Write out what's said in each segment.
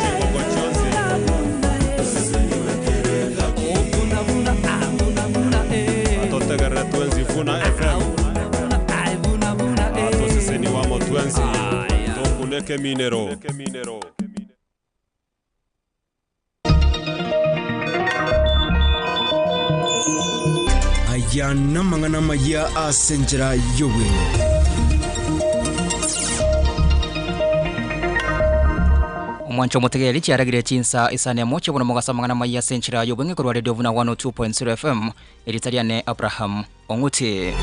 Chingoko chionsi. Atotegerere twensi Vuna FM. Atoseseniwe amo twensi. Tokune ekeminero. Aya namang'ana amayia ase enchera y'obweng'e. Omwancho omotegereri chiaragire chinsa isano emo chi'obono mogaso amang'ana amaya ase enchera y'obweng'e korwa Radio Buna 102.0 FM, erieta riane Abraham Ong'uti.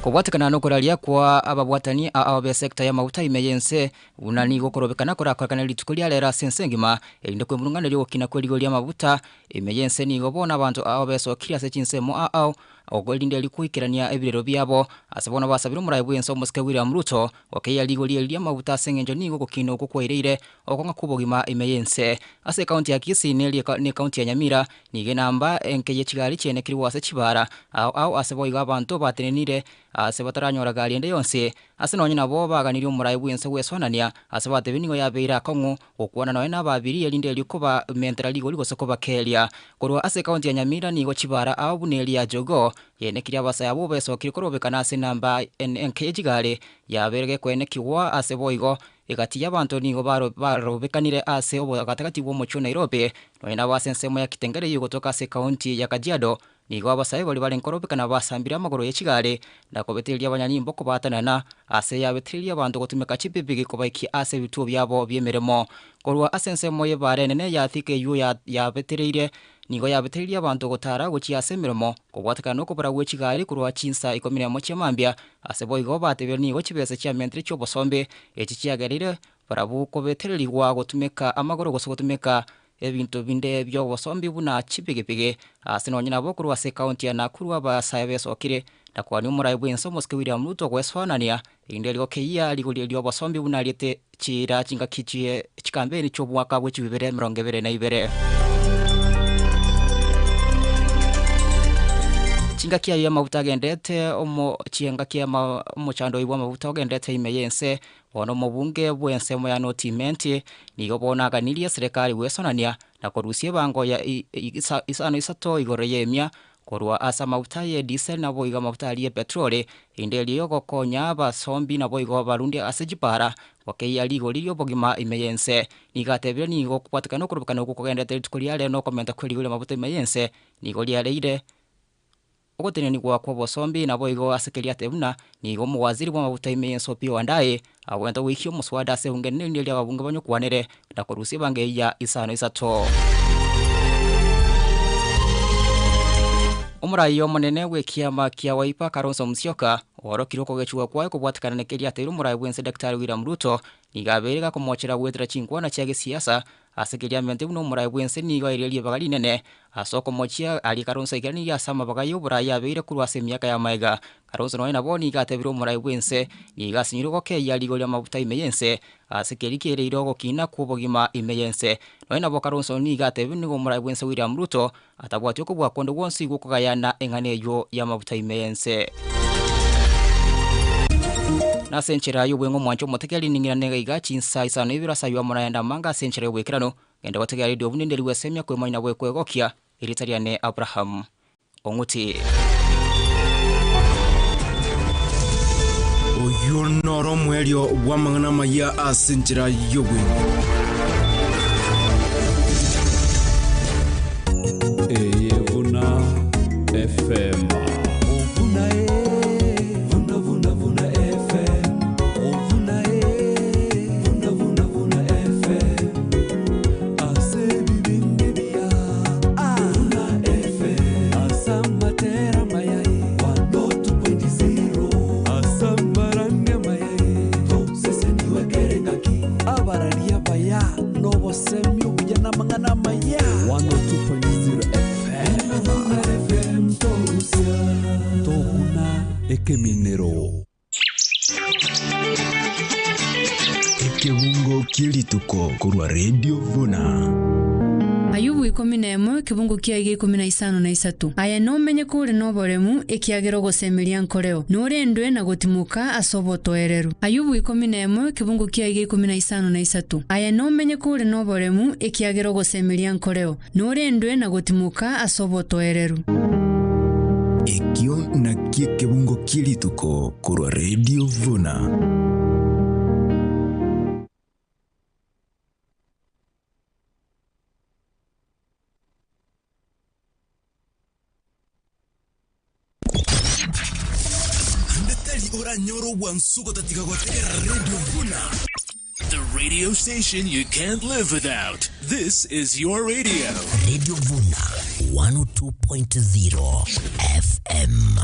Kobwatekana nokoraria kwa ababwatani ao b'esecta y'amaguta ime y'ense, Buna nigo okorobekana korakorekane rituko ria rero ase ense engima, erinde kwemurung'aneria ogokina kwe rigori ri'amaguta ime y'ense nigo bono abanto ao besokirie ase chinsemo ao ao, erinde erio koikerania ebirero biabo. Ase bono basabire omorai bw'ense omosike William Ruto gokeyia rigori eri ri'amaguta ase engencho nigo ogokina okwo kwaireire okong'a kw'obogima ime y'ense. Ase ekaunti ya Kisii neria nekaunti ya Nyamira nigo enamba enke ye chigari chienekirwe ase chibara ao ao ase boigo abanto batenenire ase bataranyora gari ende yonsi. Ase nonya nabo baganirie omorai bw'ense gw'esoanania, ase batebire nigo yabeire akong'u gokwana nonya nabaabiria erinde erio kobamentera rigori gose kobakeeria. Korwa ase ekaunti ya Nyamira nigo chibara ao buna eria ya Jogoo yenekirie abasae abwo besokire korobekana ase enamba enke ye chigari yabeire gekoenekigwa ase boigo egati y'abanto nigo barobekanire ase obogatagati bw'omochie o Nairobi nonya nabo ase ensemo ya Kitengela eyio egotoka ase ekaunti ya Kajiado Nigo abasae baria bare nkorobekana basambire amagoro ye chigari, na kobetereria abanyanyimbo kobaatanana, ase yabetereirie abanto gotumeka chipipigi kobaikia ase ebituo biabo bi'emeremo. Korwa ase ensemo y'ebaara enene ya Thika eyio yabetereirie, nigo yabetereirie abanto gotara gochia ase emeremo, kobwatekana nokobora gwe chigari korwa chinsa ikomi nemo chia mambia, ase boigo batebire nigo chibesa chiamentire chi'obosombe, echi chiagerire barabwo kobetererigwa gotumeka amagoro gose gotumeka Ebinto binde bi'obosombi buna chipigipigi, ase nonya nabo korwa ase ekaunti ya Nakuru abasae besokire na kwania omorai bw'ense omosike William Ruto gwesoanania erinde rigokeyia rigori ri'obosombi buna ariete chiira chingaki chie chikampeni chi'omwaka bwe chibibere emerongo ebere na ibere. Chingaki ayio amaguta agendete omo chingaki ama omochando oyio bw'amaguta ogendete ime y'ense Bono omobunge bw'ensemo ya Notimenti nigo bono aganirie serekari gwesonania na korusia ebango ya isano isato igoro y'emia korwa ase amaguta y'edisel naboigo amaguta aria y'epetroli, erinde erio yogokonya abasombi naboigo abarundi ase chipara gokeyia rigori ri'obogima ime y'ense. Nigo atebire nigo okobwatekana nokorobekana okwo kogenderete rituko ria rero nokomenta kwe rigori ri'amaguta ime y'ense nigo riareire Ogotenenigwa kw'obosombi naboigo ase keria ate buna nigo omowaziri bw'amaguta ime y'ense Opiyo Wandayi agwenta goikia omoswada ase ebunge enene eria ababunge banyokwanere na korusia ebango eyio ya isano isato. Omorai omonene bw'ekiama kia Wiper Kalonzo Musyoka oorokire okogechigwa kwaye kobwatekana na keria ateire omorai bw'ense Daktari William Ruto nigo abeire gakomochera goetera chinkwana chia gesiasa Ase keria amente buna omorai bw'ense nigo aire ribaga rinene ase okomochia aria Kalonzo aikeranirie ase amabaga y'oborai abeire korwa ase emiaka y'amaega. Kalonzo nonya nabo nigo atebire omorai bw'ense nigo asinyirwe gokeyia rigori ri'amafuta ime y'ense ase keria kereire ogokina kw'obogima ime y'ense. Nonya nabo Kalonzo nigo atebire nigo omorai bw'ense William Ruto atabwati okobua konde gwonsi gw'okogayana eng'ana eyio y'amafuta ime y'ense. Nase enchera y'obweng'e omwanche omotegeri ning'irane iga chinsa isano na ibere ase ayio amo nayande amange ase enchera y'oboikeranu. Genda gotegera radio buna ende rigwesemia kwemanya na bwekwegokia, erieta riane Abraham Ong'uti. Oyio noro omoerio bw'amang'ana amayia ase enchera y'obweng'e. Eye buna FM. Abararia abaya nobosemia obuya namang'ana amaya. 102.0 FM. Toguna ekeminero. Ekebungo kie rituko korwa Radio Vuna. Ayubu. 11, ekebungo kiaye gia ikomi na isano na isato. Aye nomenye kore noboremu, ekiagera ogosemeria nkoreo, norendwe na gotimoka ase obotoereru. Ayubu 11, ekebungo kiaye gia ikomi na isano na isato. Aye nomenye kore noboremu, ekiagera ogosemeria nkoreo, norendwe na gotimoka ase obotoereru. Ekio nakio ekebungo kie rituko korwa Radio Vuna. Ande tari oranyore obwansu gotatiga gotegerera Radio Vuna. The radio station you can't live without. This is your radio. Radio Vuna 102.0 FM.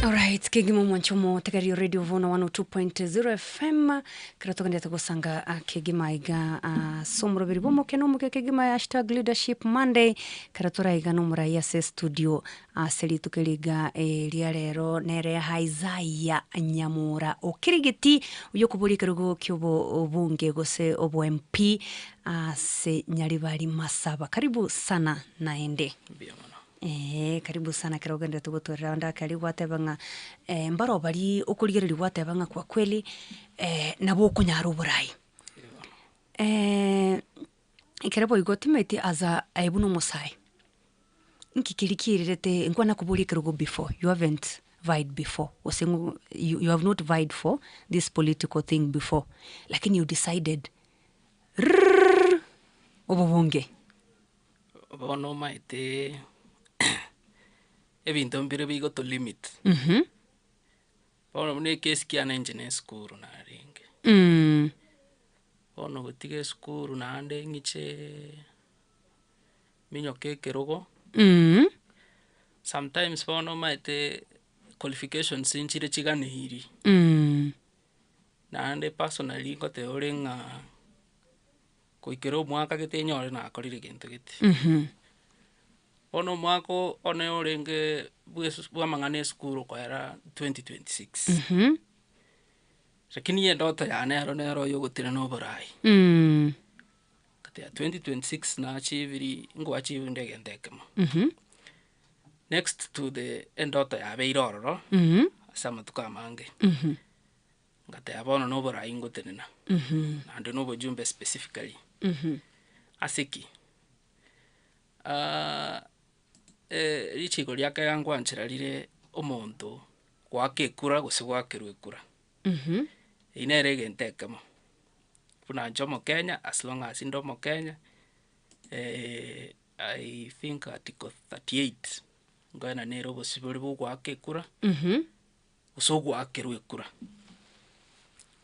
Alright, kegima omwancho omotegereria Radio Vono 102.0 FM kero togendete gosanga ah, kegima iga ah, ase omoroberi bwa omoke na omoke kegima ya hashtag leadership Monday kero toraiga na omorai ase estudio ase rituko eri iga ria rero nere Isaiah Nyamura okirigiti oyio okoboria ekerogo kia obo obunge gose obo MP ase Nyaribari Masaba. Karibu sana naende. Eeh karibu sana ekero ogenderete gotwerera onde ake aria gwateba ng'a mbaro baria okorigereria gwateba ng'a kwa kweli nabo okonyara oborai. Ekero boigo timanyeti as a aye buna omosae, nki keria kiirerete nkwana koboria ekerogo before, you haven't vied before gose ng'o you you have not vied for this political thing before, lakini you decided rrrr obobunge. Bono omanyete ebinto mbire bigoto limit. Bono buna ekesi kiane inche na esukuru narenge. Bono gotiga esukuru naende ng'iche minyoke ekerogo, sometimes bono omanyete qualifications nchire chiganeiri. Naende personally ngoteba ore ng'a goikera omwaka gete nyore nakorire gento gete. Bono omwaka o- one orenge bwa esu bwa amang'ana ya esukuru okoera 2026. Lakini endoto yane ero nero oyo ogotenena oborai. Ngateba 2026 nachiebirie ngoachieve egento ekemo. Next to the endoto yabeire ororo, ase amatuko amange. Ngateba bono na oborai ngotenena, naende na obojumbe specifically. Ase ki? Richiko ria kera nkwanchera rire omonto goaka ekura gose goakerwa ekura. Eyio nere egento ekemo, buna inche omokenya as long as inde omokenya I think article 38 nkoenana nere obosibore bwa ogoaka ekura. Gose ogoakerwa ekura.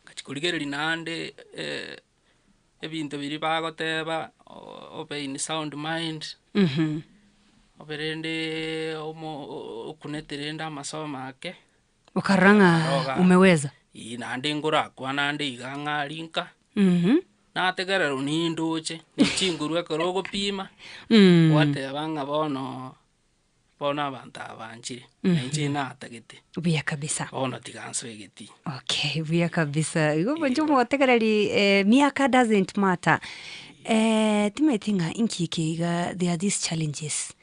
Ngachia korigereria naende ebinto biria bagoteba obe in sound mind, obe rende omo okunete rende amasomo ake. Okarora ng'a umeweza. Eeh naende ngorakwana ande iga ng'a aria nka, nategererwa nindoche, ne chinguru ekero ogopima, gwateba ng'a bono. Bono abanto aba banchire, na inche natagete. Buya kabisa. Bono tiga nsoe egetii. Okay, buya kabisa. Igo inche omotegereri eh, miaka doesn't matter. Eh, timanyeti ng'a inki eke iga there are these challenges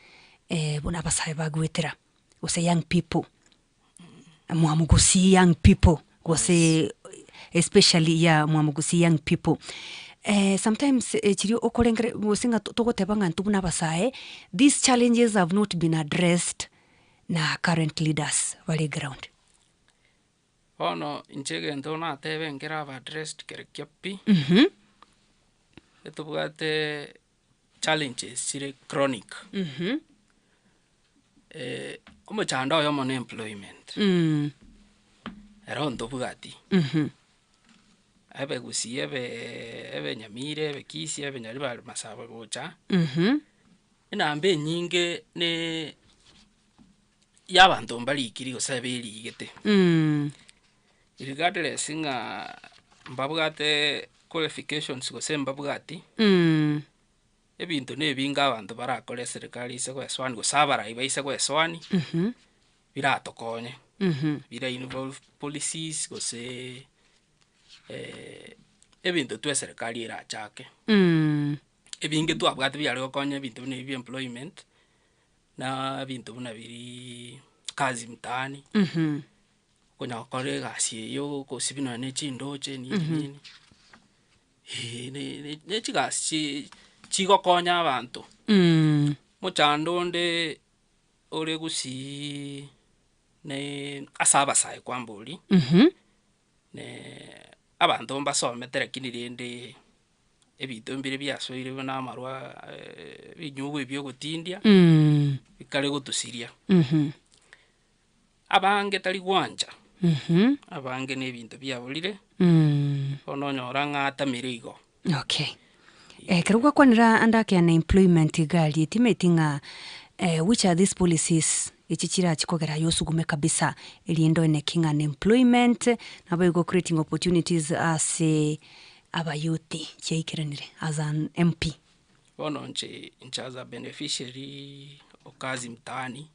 eh, buna abasae bagoetera gose young people. Mwamugusi young people gose especially yeah mwamugusi young people. Eh, sometimes eh, chiria okorengera gose ng'a togoteba ng'a intwe buna abasae, these challenges have not been addressed na current leaders bare ground. Bono inche egento natebe nkere aba addressed kere kia pi, etobwate challenges chire chronic. Omochando oyomo na employment, ero ntobwati, ebe gusii ebe ebe nyamira ebe kisii ebe nyaribari masaba gocha, enamba enyinge ne ya abanto mbarikiri gose berigete. Regardless ng'a mbabwate qualifications gose mbabwati. Ebinto na ebinge abanto barakore eserekari ase goesoani gose abarai baise goesoani, biratokonye, bira involve policies gose ebinto tu eserekari erachake. Ebinge twabwate biare gokonya ebinto buna ebi bia employment, na ebinto buna biriiii kazi mtaani, okonya gokora egasi eywo okosibia nonye na chindoche nini nini. Ne ne chigasi chi chigokonya abanto. Mochando onde ore gusii ne ase abasae kwamboria, abanto mbasomete lakini rende ebinto mbire biasoire buna amarwa ebinyugwa ebi ogotindia, bikare gotosiria. Abange tari gwancha, abange na ebinto biaborire, bono onyora ng'a atamire igo. Okay. Ekero gwakwanera ande ake unemployment iga aria timeti ng'a which are these policies echi chirachi kogera aye osugume kabisa erinde oeneki ng'a unemployment naboigo creating opportunities ase abayouth chiaikeranire as an MP. Bono inche inche as a beneficiary o kazi mtaani,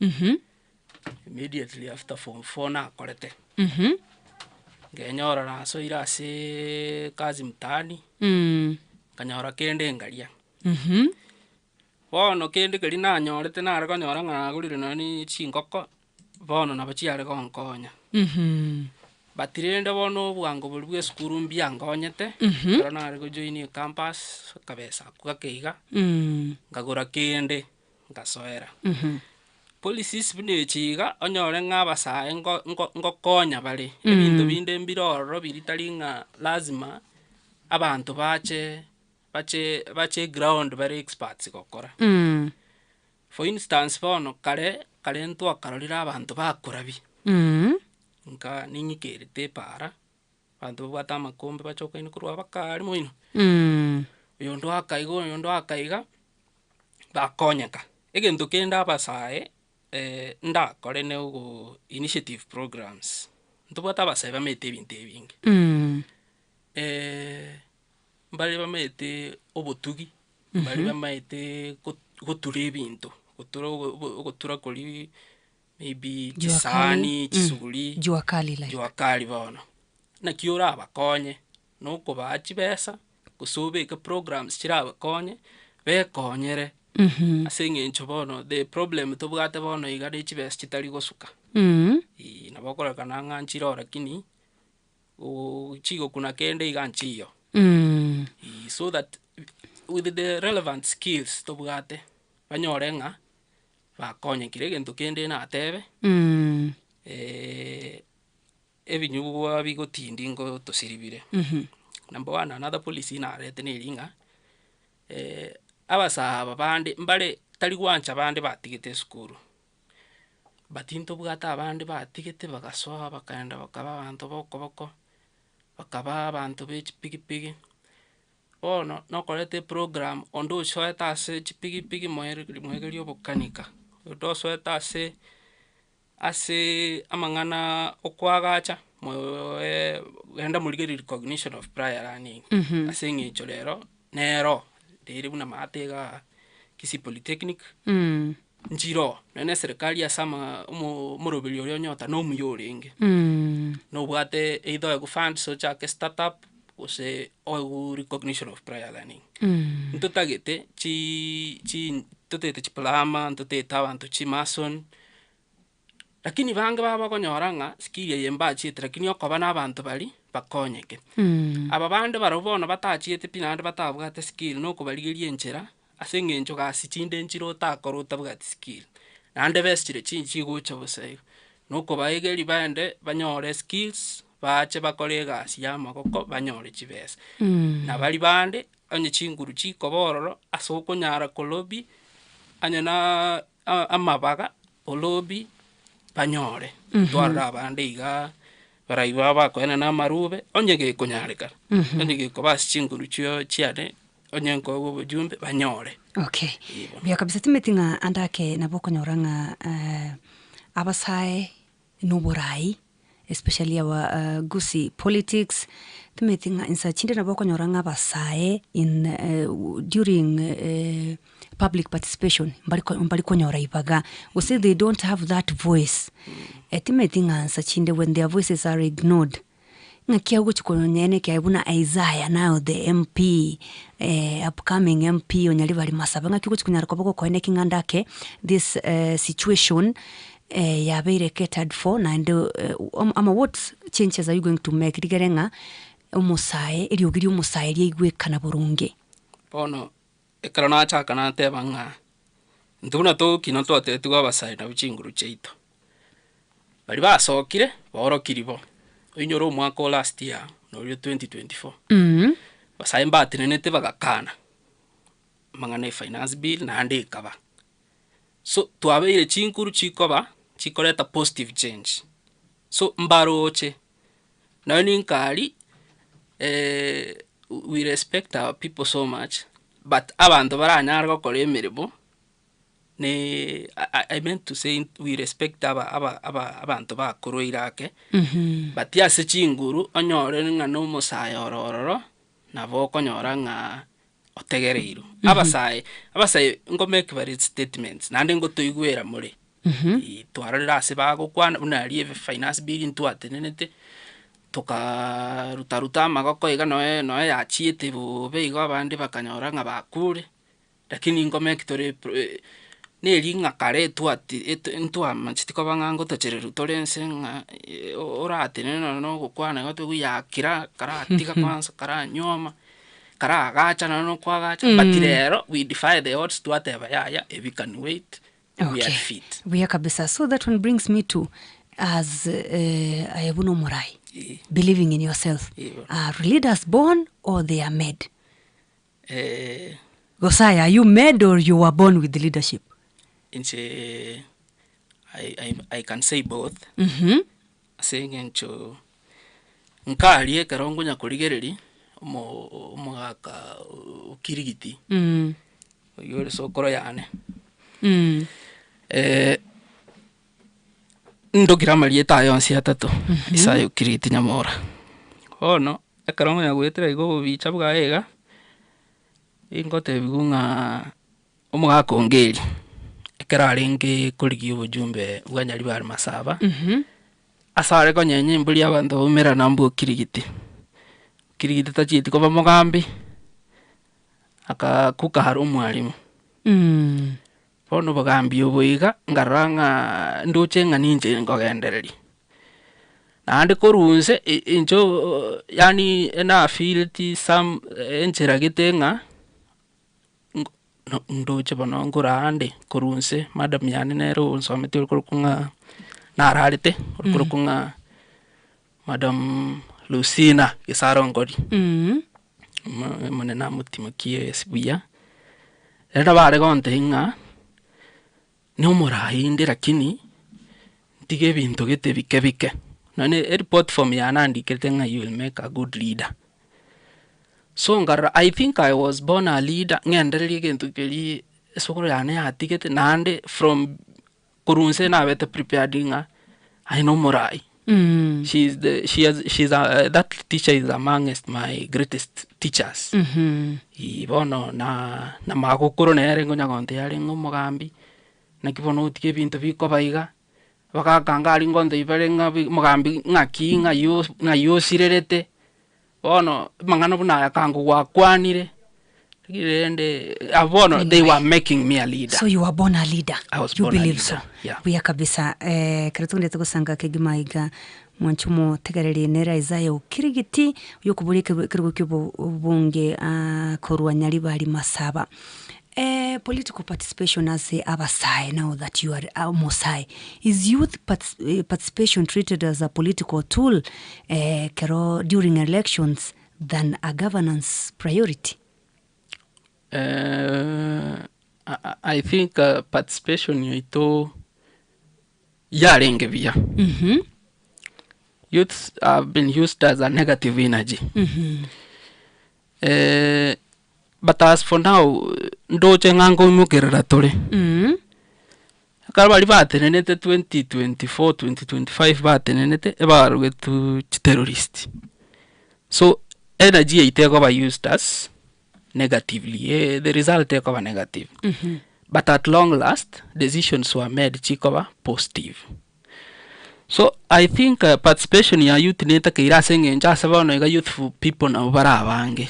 Immediately after form four nakorete, nkenyora nasoire aseeee kazi mtaani, nkanyora kende nkaria. Bono kende keria nanyorete nare konyora ng'a nagorire nonye na chingoko, bono nabo chiare gonkonya. But rende bono obwango boria bwa esukuru mbiankonyete, ekero nare gojoin ecampus, akabesa akwo gake iga, nkagora kende. Nkasoera. Policies buna echi iga, onyore ng'a abasae nko- nko- nkokonya bare, ebinto binde mbire ororo biria tari ng'a lazima abanto bache bache bache eground bare experts gokora. For instance bono kare, kare ntwakarorire abanto bakorabia, nka ning'ikerete epaara, abanto babwate amakombe bachokaine korwa abakare moino, oyonde oaka iga oyonde oaka iga. Bakonyeka. Egento kende abasae ndakore ne ogo initiative programs, ntobwate abasae bamaete ebinto ebinge, mbare bamaete obotugi, mbare bamaete go- gotura ebinto, gotura ogo ogo ogotura koria maybe Jua kali chisahani, chisuguri, Jua kali like. jua kali bono. Naki orabakonye, na okobaa chibesa, gose obeke programs chirabakonye, bekonyere ase eng'encho bono the problem tobwate bono iga ne chibesa chitari gosuka. Eeh, nabo okororekana ng'a nchire oo lakini chigokuna kende iga nchiyo. Eeh so that with the relevant skills tobwate, banyore ng'a bakonyekire. Egento kende natebe. Ebinyugwa bigotindi ngotosiribire. Number one another policy narete neri ng'a abasae aba bande mbare tari gwancha bande batigete esukuru, but ntobwate abande batigete bagasoa bakaenda bakaba abanto ba okoboko, bakaba abanto ba echipigipigi, bono nokoreta eprogram onde osoete ase chipigipigi moere moegerie obokanika, onde osoete ase. Ase amang'ana okoagacha moeee genda morigererie recognition of prior learning, ase eng'encho rero nero rere buna maate igaa Kisii Polytechnic. Nchiroo, nonye na eserekari ase ama omo omoroberi oria onyota na omuya orenge. Nobwate either oegwe funds ochake startup, gose oegwe recognition of prior learning. Ntotagete chiiii chi ntotagete chiplumber, ntotagete abanto chimason, lakini bange baba okonyora ng'a skill eye mbachiete lakini okoba na abanto baria, bakonyeke. Aba bande barobwo bono batachiete pi naende batabwate skill na okobarigeria enchera, ase eng'encho gasi chinde nchire otakore otabwati skill, naende besa chire chinchigocha bosa igo, na okobaegeria baende banyore skills, bache bakore egasi ya amagoko banyore chibesa. Na baria bande, onye chinguru chikoba ororo, ase okonyara kolobby, onye naaa amabaga olobby banyore, twarora abande igaa, barai babo bakoenana amarube, onye gekonyarekana, onye gekoba ase chinguru chio chiane, onye nkoegwa obojumbe banyore. Okay, Igo. buya kabisa timeti ng'a ande ake nabo okonyora ng'a abasae na oborai especially our gusii politics, timeti ng'a insa chinde nabo okonyora ng'a abasae in during public participation mbari ko mbari konyora ibaga, gose they don't have that voice, timeti ng'a nsa chinde when their voices are ignored, ng'aki agochi konyene ekiagera buna Isaiah now the MP upcoming MP o Nyaribari Masaba, ng'aki ogochi konyara koba gokoeneki ng'a ande ake this situation yabeire catered for naende ama what changes are you going to make rigere ng'a omosae eriogi ria omosae riaigwekana boronge. Bono ekero nachaka nateba ng'a intwe buna togokina twatebetigwe abasae nabwo chinguru chiaito. Baria basokire baorokirie bo, oinyore omwaka o last year noria o 2024, abasae mbatenenete bagakana amang'ana e finance bill naende ekaba. So twabeire chinguru chikoba chikoreta positive change, so mbaroche nonye ninkari we respect our people so much but abanto baranyare gokora emeremo. Ne I meant to say we respect aba aba aba abanto bakorwa ake, but ase chinguru onyore ng'a na omosae oro ororo, nabo okonyora ng'a otegereirwe. Abasae, abasae nko make bare statements naende ngotoigwera more, twarorire ase bagokwana buna aria efinance bill ntwatenenete, tokaruta ruta amagoko iga noe noe yachiete bobe igo abande bakanyora ng'a bakure. Lakini nkomeki tore pro neri ng'a kare etwati et ntwamacheti koba ng'a ngotochererwa tore nse ng'a oratenene nonye na ogokwana igo toigwe yakira karatiga kwanza karanywoma, karagacha nonye na okoagacha, but rero we defy the odds twateba yaya ebi can wait, we are Okay, fit. buya kabisa. So that one brings me to as aye buna omorai, Eh. believing in yourself. Igo. Are leaders born or they are made? Eh. Gose aye are you made or you were born with leadership? Inche I, I, I can say both ase eng'encho nkaria ekero nkonya korigereria omo omogaka okirigiti oywo ore sokoro yane ndokire amarieta aye onsi atato, Isaya Okirigiti Nyamora. Bono. Ekero ngonya goetera iga obobicha bwaye iga, ingotebiwa ng'a omogaka onge eria, ekero arenge korigia obojumbe bwa Nyaribari Masaba, ase are konyenya embori abanto baumerana mbwa okirigiti, okirigiti tachieti koba mogambi, akakuka are omwalimu. Bono obogambi obo iga, nkarora ng'a ndoche ng'a ninche nkogendereria. Naende korwa inse inche oo yaani nafeeleti some enchera gete ng'a nko no ndoche bono nkorande korwa inse madam yane nere onsometie ore korokwa ng'a nararete ore korokwa ng'a madam Lucina Gesarongori. Omonene amotimokie ase buya, ere nabo are gontebia ng'a nomorai inde lakini ntige ebinto gete bike bike, nonye ereport form yane nandikerete ng'a you will make a good leader. So nkarora I think I was born a leader ng'endererie egento keria esukuru yane yatigete naende from korwa inse nabete prepared ng'a aye nomorai. She is the she has she is a that teacher is amongst my greatest teachers. Eeh bono na na magokoro nere nkonya gontebia arenge omogambi, Naki bono otige ebinto bikoba iga, bagakanga aria ngonto ibere ng'a bi mogambi ng'aki ng'ai os ng'ai osirerete, bono amang'ana buna aya kango gwakwanire, riria rende abwo bono they were making me a leader. So you were born a leader. I was you born a believe leader, so. yeah. Buya kabisa. Eh, kero togendete gosanga kegima iga mwanche omotegereri nere Isaiah Okirigiti oyokoboria ekero ekerogo kia obonge ah, korwa Nyaribari Masaba. Eh, political participation ase abasae now that you are omosae is youth participation treated as a political tool eh, kero during elections than a governance priority? I think participation yaito yarenge buya. Youths have been used as a negative energy. But as for now, ndoche ng'a nkoimokerera tore. Ekero baria batenenete 2024, 2025 batenenete, ebarogetwe chiterrorist. So, energy yaito ekoba used as negatively, eh, the result ekoba negative. But at long last, decisions were made chikoba positive. So, I think participation ya youth netakeire ase eng'encho ase bono iga youthful people nabo bare abange.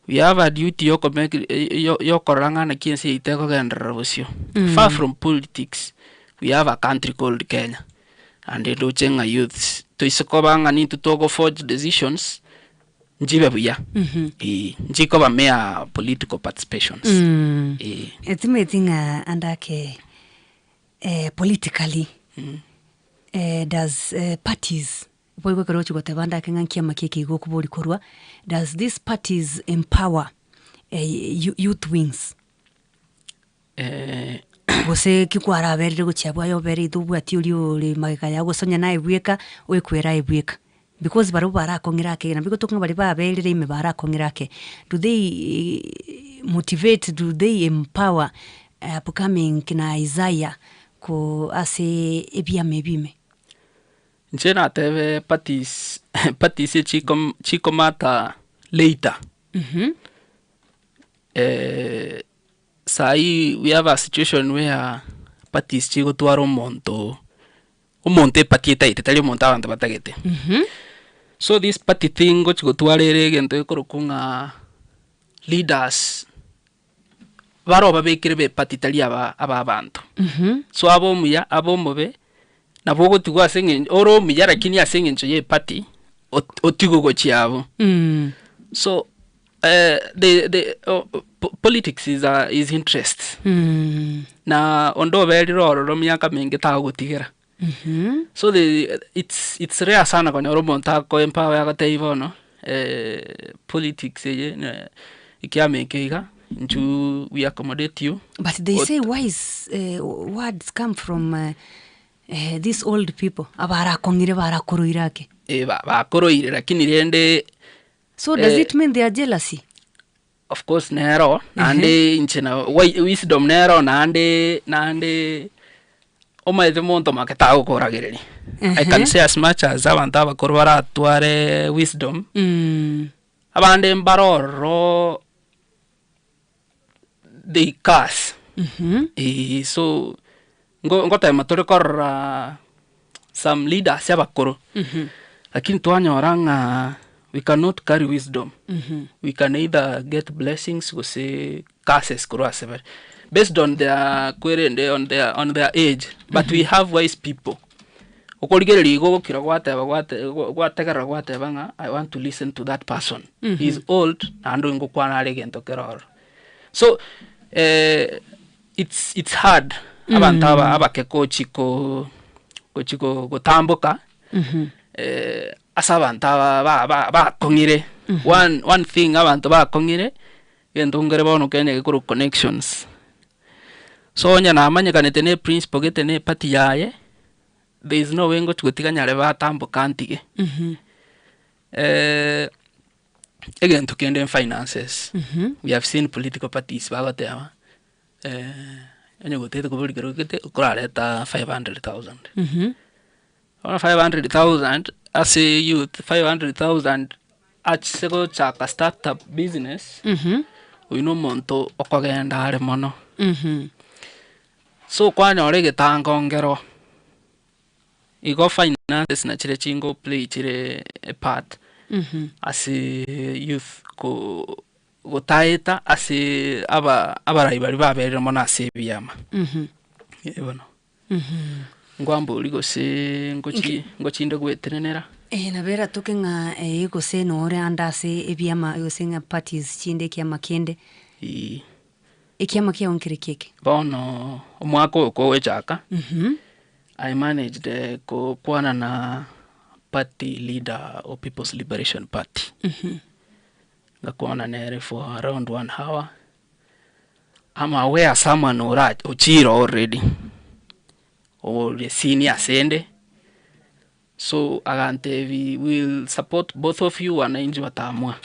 We have a duty yoko make yo- yokorora ng'a naki ense yaito ekogenderera bosio. Far from politics, we have a country called Kenya, and ndoche ng'a youths toise koba ng'a nintwe togo forge decisions, nchibe buya, eh, nchikoba mere political participations, eh. Etimeti ng'a ande ake politically does parties boigo ekero ogochia goteba ande ake ng'a nkiama ki eke iga okobori korwa, does these parties empower youth wings? Gose ki kwaraberire gochia abwo aye obere intwe obwati oria ore magega yao gose onye naye bweka, oekwere aye bweka. Because barabwo barakong'ire ake nabo igo ng'a baria baberire ime barakong'ire ake, do they motivate, do they empower upcoming kina Isaiah ko ase ebiama ebi ime? Inche natebe parties, parties echi chikomata later. Saii we have a situation where parties chigotwara omonto, omonto eparty etaete tari omonto abanto batagete. So this party thing ngochi gotwara ere egento gekorokwa ng'a leaders bare obabekire ba eparty tari aba aba abanto. So abe omuya abe omobe, nabo ogotigwa ase eng'encho ore omuya lakini ase eng'encho ya eparty ot- otigwe gochia abwo. So the the politics is a is interest na onde oberire ororo miaka menge tagotigera. So the it's it's rare sana konyora omonto ako empower agotebia bono politics eye ne ekiama eke iga intwe we accommodate you. But they say wise words come from these old people abarakong'ire barakoroire ake. Eh, ba- bakoroire lakini rende So does it mean they are jealousy? Of course nero, naende inche na wai wisdom nero naende naende omanyete monto make tagokoragereria. I can say as much as abanto abakoro baratware wisdom, abande mbare ororo they curse. Eeh so ngo ngotema tore korora some leaders abakoro, lakini twanyora ng'a we cannot carry wisdom, we can either get blessings gose curses korwa ase bare, based on their kwerende on their on their age, but we have wise people. Okorigereria igo ogokira gwateba gwate gwategerera gwateba ng'a I want to listen to that person, he is old naende oyo ngokwana are egento kere ororo. So it's it's hard abanto aba abake gochi ko gochi ko gotamboka ase abanto aba ba- ba- bakong'ire. One one thing abanto bakong'ire, egento nkere bono Kenya gekorokwa connections. So onye namanyekanete na eprinciple gete na eparty yaye, there is no way ngochi gotiga nyarebe atamboke antige. Egento kende finances, we have seen political parties bagoteba onye gotagete koboria kero gete okorareta 500,000. Bono 500,000 ase youth, 500,000 ase gochaka start up business, oywo na omonto okogenda are mono. So kwanyora egetango nkero, igo finances nachire chingo play chire a part ase youth ko gotaeta ase aba abarai baria baberire mono ase ebiama. Eh bono. Nkwambori gose ngochi ngochinde goetenenera. Eh, nabo eratoke ng'a eh gose nore ande ase ebiama gose ng'a parties chinde ekiama kende. Eeh. Ekiama kiago nkere ki eke? Bono omwaka oyo kogochaka, I managed kokwana na party leader o People's Liberation Party. Ngakwana nere for around one hour, I'm aware someone ora ochire already, ore senior asende, so agantebia we'll support both of you wananchi wataamua.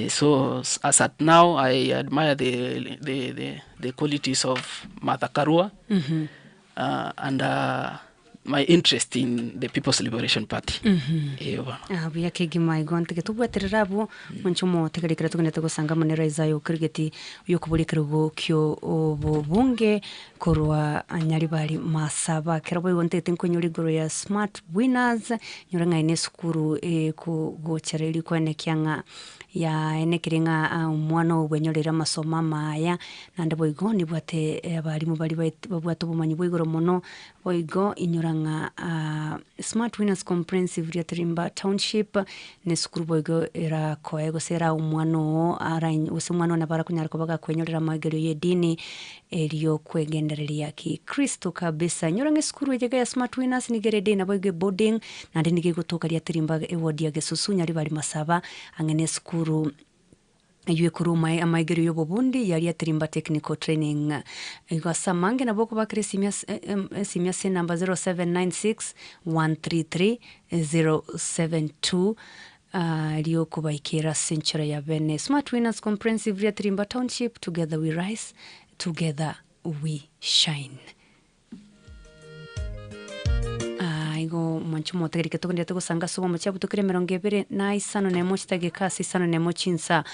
So as at now I admire the the the the qualities of Martha Karua and my interest in the People's Liberation Party. Eh bono. Ah, buya kegima igo ntige tobwaterere abwo monche omotegereri ekero togenderete gosanga amo nere Isaiah Okirigeti oyokoboria ekerogo kio obobunge korwa Nyaribari Masaba. Ekero boigo ntagete nkoinyore igoro ya Smart Winners, nyore ng'a eye ne esukuru ekogochera erio koenekia ng'a yaenekire ng'a omwana oo bwenyoreire amasomo amaya, naende boigo nibwate abalimu baria baet babwate obomanyi bwa igoro mono, boigo inyora ng'a Smart Winners Comprehensive Riatirimba Township, ne esukuru boigo erakoe gose erae omwana oo ara gose omwana oo nabo arakonyara koba gakwenyorera amaegerio ya edini, erio kwegendereria ki Kristo kabisa. Inyora ng'a esukuru eye iga ya Smart Winners nigo ere day naboigo eboarding, naende nigo egotoka riatirimba eward ya Gesusu, Nyaribari Masaba, ang'e na esukuru eywo ekorwa omae amaegerio ya obobundi ya Riatirimba Technical Training. Igo ase amange nabo okobakera esimi ase esimi ase enamba 0796 133 072 Erio kobaikera ase enchera ya bene. Smart Winners Comprehensive Riatirimba Township, together we rise, together we shine. Igo mwanche omotegereke togenderete gosanga ase obomo chiabuto kera emerongo ebere na isano na emo chidageka ase isano na emo chinsa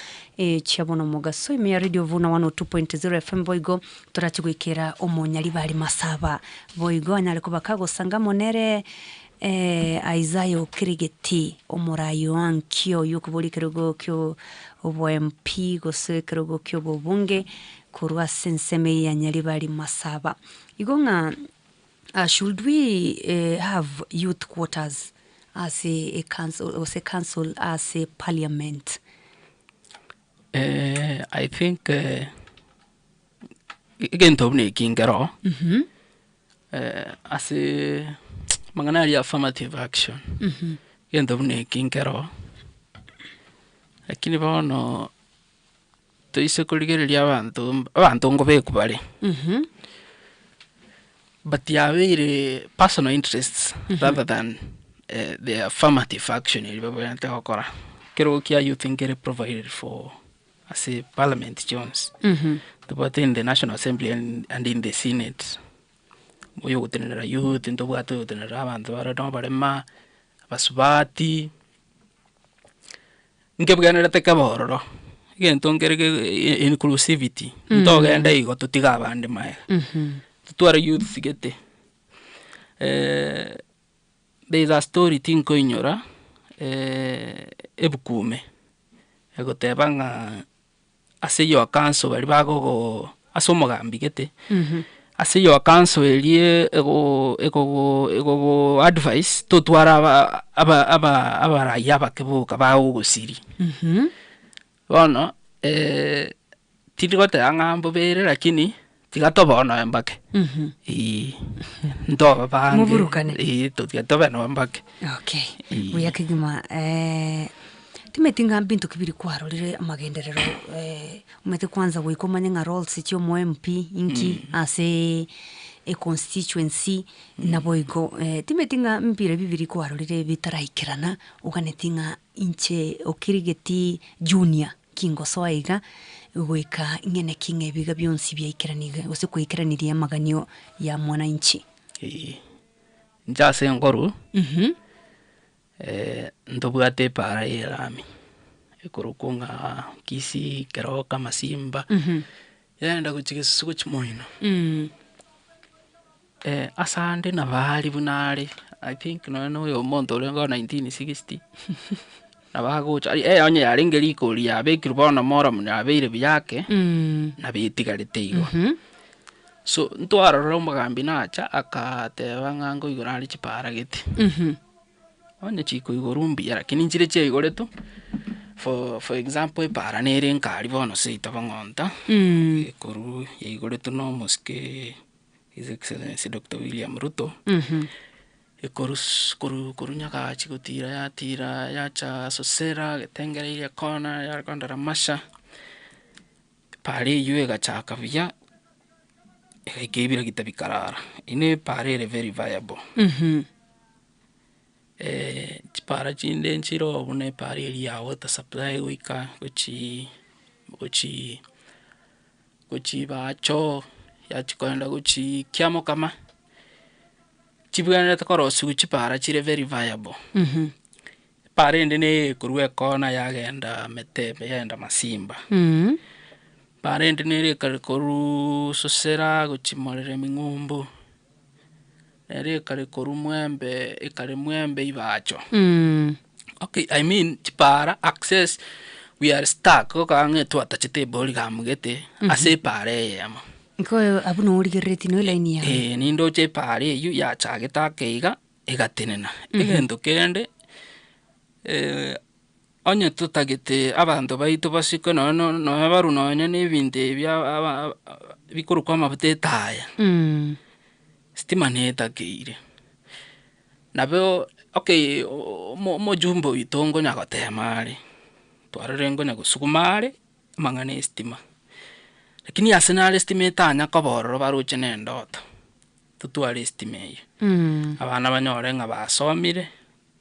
chia bono omogaso ime ya Radio Vuna 102.0 FM boigo torache goikera omonyaribari masaba boigo anyare koba kagosanga amo nere Isaiah Okirigeti, omorai o ankio oyio okoboria ekerogo kio obo MP gose ekerogo kio obobunge korwa ase ensemo eye ya Nyaribari Masaba. Igo ng'a should we have youth quotas ase e council gose council ase parliament? I think egento buna eki nkero. Ase amang'ana aria affirmative action, egento buna eki nkero, lakini bono toise korigereria abanto, abanto nkobekwa bare, but yabeire personal interests rather than the affirmative action eria babwenerete gokora. Ekerogo kia youth nkere provided for ase parliament chionsi, tobwate in the national assembly and in the senate, oyo ogotenenera youth, ntobwate oyogotenenera abanto bare na oborema, abasubati, nkebwenerete kebe ororo, egento nkere ge inclusivity, ntogende igo totige abande maega, totware youths gete. There is a story tinkoinyora ebuku ime, egoteba ng'a ase your council baria bagogo ase omogambi gete, ase your council eria ego egogo egogo advise totwara aba aba aba abarai abake boka bagogosiria. Bono tindi goteba ng'a mbobere lakini tiga tobe oo nonya mbake, eeh, ntobe bange Moburukane. eeh tiga tobe nonya mbake. Okay, buya kegima timanyeti ng'a mbinto ki biri kwarorire amagenderero omanyete kwanza goika omanye ng'a roles chia omo MP inki ase econstituency naboigo timanyeti ng'a mbire bibiri kwarorire bitaraikerana oganeti ng'a Inche okirigeti junior kingosoa iga, goika ing'ene ki ng'a ebiga bionsi biaikeranigwe, gose kwaikeranirie amaganio ya mwananchi. Eeh, inche ase enkoru, ntobwate epaara ya erami, ekorokwa ng'a Kisii, Keroka, Masimba, yaenda gochia gesusu gochia moino. Ase ande nabo are buna are, I think nonye na oyo omonto orenge o 1960, nabo agocha eh onye yarenge rikori yabekirwe bono moramu yabeire buya ake, nabo etigarete igo. So ntwarora omogambi nacha akateba ng'a nkoigora are chipara gete. Onye chikoigorwa mbuya lakini nchire chiaigoretwe, for for example epara nere nkari bono seito bong'onta, ekorwa yaigoretwe na omosike His Excellency Doctor William Ruto, ekorwa su korwa korwa Nyagachi gotira yatira yacha Sosera getengereire ekona yakonda Ramasha, epara eywo egachaka buya, egaika ebiragita bikarara, eywo na epara ere very viable. Chipara chinde nchire oo buna epara eria ya water supply goika gochii gochii gochii bacho, yachia kogenda gochii kiamokama, chibwenerete korosiwa chipara chire very viable. Epara ende na eye ekorwa ekona yagenda metebe yagenda masimba, epara ende nere ekare korwaa sosera gochia moreremi ng'umbu. Nere ekare korwa mwembe ekare mwembe ibacho. Okay I mean chipara access we are stuck gokaa ng'a twatachete ebori gamugete ase epara eyemo. Nko abwo noo origereretie no elaini yago. Eh nindoche epara eywo yachagete ake iga, egatenena. Egento kende. Onye totagete abanto baito basikwe nonye no nonye barwe nonye na ebinto ebi aba aba bikorokwa amafuta etaya, stima netakeire. Nabo okay omo omojumbe oito nkonya gotema are, twarorire nkonya gosuguma are, amang'ana ya estima, lakini ase nare estima etanya koba ororo baroche na endoto, totware estima eywo, abana banyore ng'a basomire.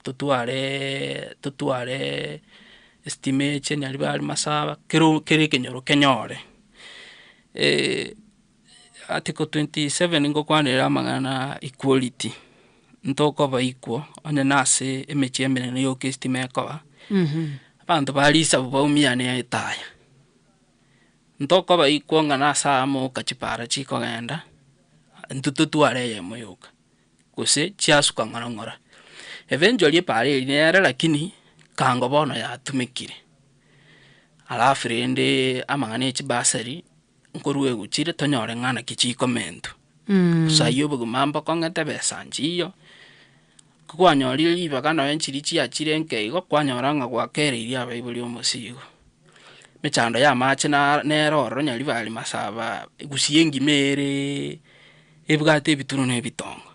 Totwareee totwareee estima eche nyaribari masaba, kero kera ekenyoro kenyore. Article 27 ngokwanere amang'ana equality, ntokoba equal onye na ase emechie emenene yoka estima ekoba, abanto ba risabu baumiane etaya. Ntokoba equal ng'a nase amo oka chipara chikogenda, intwe totware eyemo yoka. Gose chiasuka ng'ora ng'ora. Eventually epara eria nere lakini kango bono yatumekire. Alafu rende amang'ana ya chibasari nkorwa egochire tonyore ng'a naki chikomentwa. Sai obogima mbokong'ete besa nchiyo, ko kwanyorire ribaga nonye nchiria chiachire nke igo, kwanyora ng'a gwakereirie abaibori omosigo. Emechando ya amache naro nere ororo nyaribari masaba gusii engima ereee. Ebwate ebitunu na ebitongo,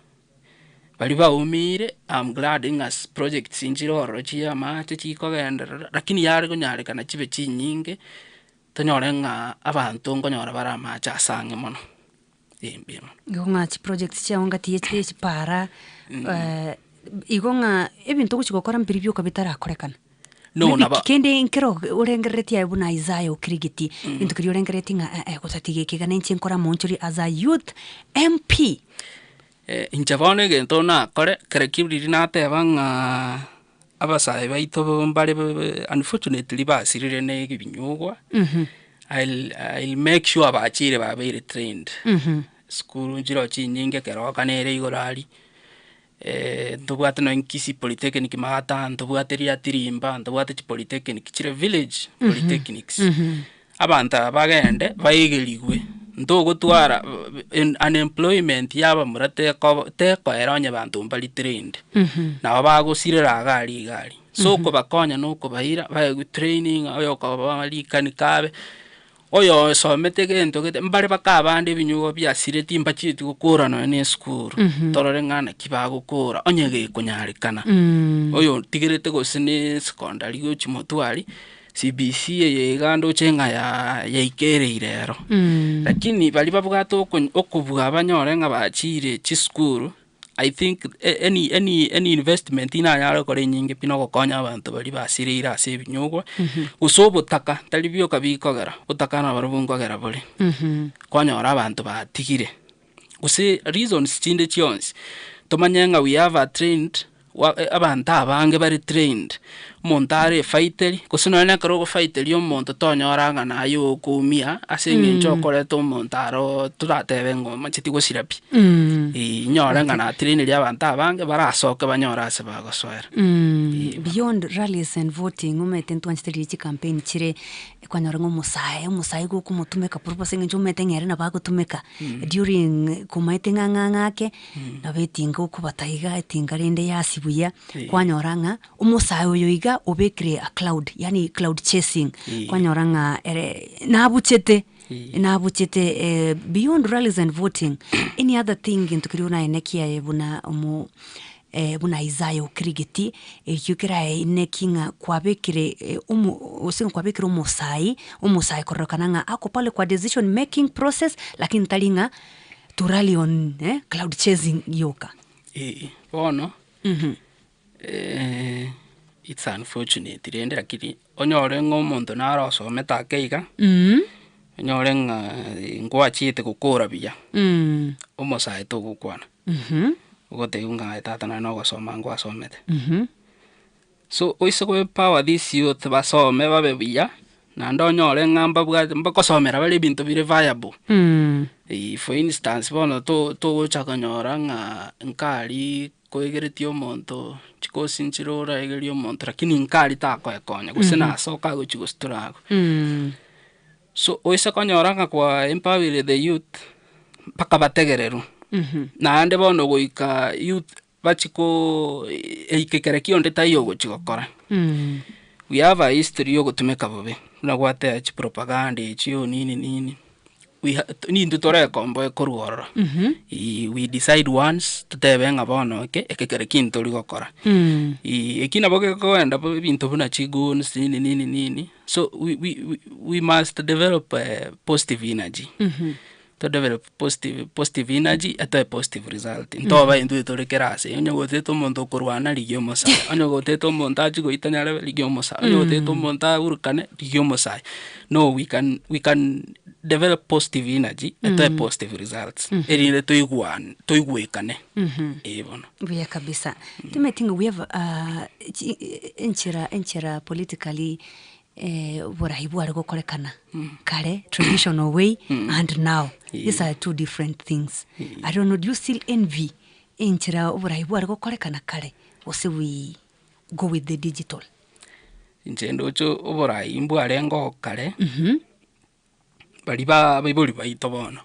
baria baumiire am glad ng'a projects nchire ororo chia amache chikogenderera, lakini yare konyarekana chibe chinyinge, tonyore ng'a abanto nkonyora bare amache ase ang'e mono, eh mbuya mono. Igo ng'a chiprojects chiago ngati ya chipara, igo ng'a ebinto ogochi gokora mbiri bioka bitarakorekana. No, Maybe nabo- kende nkero orengereretie aye buna Isaiah Okirigiti, egento keria orengereretie ng'a eh eh gotatiga eke iga ninche nkore amoonchoria as a youth MP. Inche bono egento nakore, kere ki riria nateba ng'a abasae baito mbare unfortunately basirire na ebinyugwa, I'll I'll make sure bachire babeire trained. Esukuru nchiroo chinyinge ekeroka nere igoro aria. Ntobwate nonye Kisii Polytechnic Maata, ntobwate Riatirimba, ntobwate chipolytechnic chire village polytechnics. Abanto aba bagende baegerigwe, ntogotwara unemployment ya abamura teko tekoera onye banto mbari trained. Nabo bagosirera iga aria iga aria. So okobakonya na okobaira baegwe training, oyokoba rikanika abe. Oyo osomete gento gete, mbare bakabande ebinyugwa biasireti mbachieti gokora nonya na esukuru, torore ng'a naki bagokora onye gekonyarekana. Oyo otigerete gose na esekondari gochia motwe aria, CBC eye iga ndoche ng'a ya yaikereire ero. Lakini baria babwate oko okobua banyore ng'a bachire chisukuru. I think any any any investment nanyare gokora enyinge pi nogokonya abanto baria basireire ase ebinyugwa, gose obotaka tari bioka bikogera, obotaka nabarobwo nkogera bore, kwanyora abanto batigire, gose reasons chinde chionsi, tomanye ng'a we have a trained wa abanto abange bare trained. Omonto are efaiteri, gose nonye na ekero ogofaiteria omonto tonyora ng'a naye okoumia ase eng'encho okoreta omonto aro toratebe ng'a omacheti gosira pi. Eeh, inyore ng'a natraineria abanto abange barasoke banyore ase bagosoera. Beyond rallies and voting, omanyete ntwanchete riria chicampaign chire, kwanyora ng'a omosae, omosae igo okomotumeka purpose ase eng'encho omanyete ng'a ere nabo agotumeka during komaete ng'a ng'a ng'ake, nabo etinga okobata iga, etinga rende yasi buya, kwanyora ng'a Omosae oyo iga obekire a cloud, yaani cloud chasing, kwanyora ng'a ere nabuchete, nabuchete eh, beyond rallies and voting, any other thing gento keria oraene kiaye buna omo eh, buna Isaiah okirigeti, ekio keraeneki ng'a kwabekire eh, omo gose kwabekire omosae, omosae kororekana ng'a ako pale kwa decision making process, lakini tari ng'a to rally on eh, cloud chasing yoka. Eeh, bono. It's unfortunate rende lakini onyore ng'a omonto naro osomete ake iga, onyore ng'a nkwachiete gokora buya, omosae togokwana, ogotebiwa ng'a aye tata nonye na ogosoma nkwasomete. So oise go empower this youth basome babe buya, naende onyore ng'a mbabwate mbakosomera bare ebinto bire viable. For instance bono to- togocha konyora ng'a nkaria koegeretie omonto chikosi nchire oraegerie omonto lakini nkari takoekonya gose nasoka agochia gositora agwo. So oise konyora ng'a kwa empowered the youth mpaka bategererwe, naende bono goika youth bachie koo eike kere ki onde taiyo ogochia gokora. We have a history ya ogotumeka bobe, buna gwateba chipropaganda echio nini nini, we ha nintwe torekomboe korwa ororo, we decide once totebe ng'a bono eke, eke kere ki ntori gokora. Eki nabo gekoenda bo ebinto buna chigoons nini nini nini, so we we we must develop positive energy. To develop positive positive energy etoe positive result, ntoba intwe tore kera ase, onye gotete omonto okorwana rigia omosae, onye gotete omonto achie goita nyarebe rigia omosae, onye gotete omonto aburukane rigia omosae. No we can we can develop positive energy etoe positive results, erinde toigwane toigwekane, eh bono. Buya kabisa. Timanyeti ng'a we have chi enchera enchera politically oborai bware gokorekana kare traditional way and now these are two different things. I don't know do you still envy enchera oborai bware gokorekana kare gose we go with the digital? Inche ndoche oborai mbwarenge oo kare, baria ba abaibori baito bono,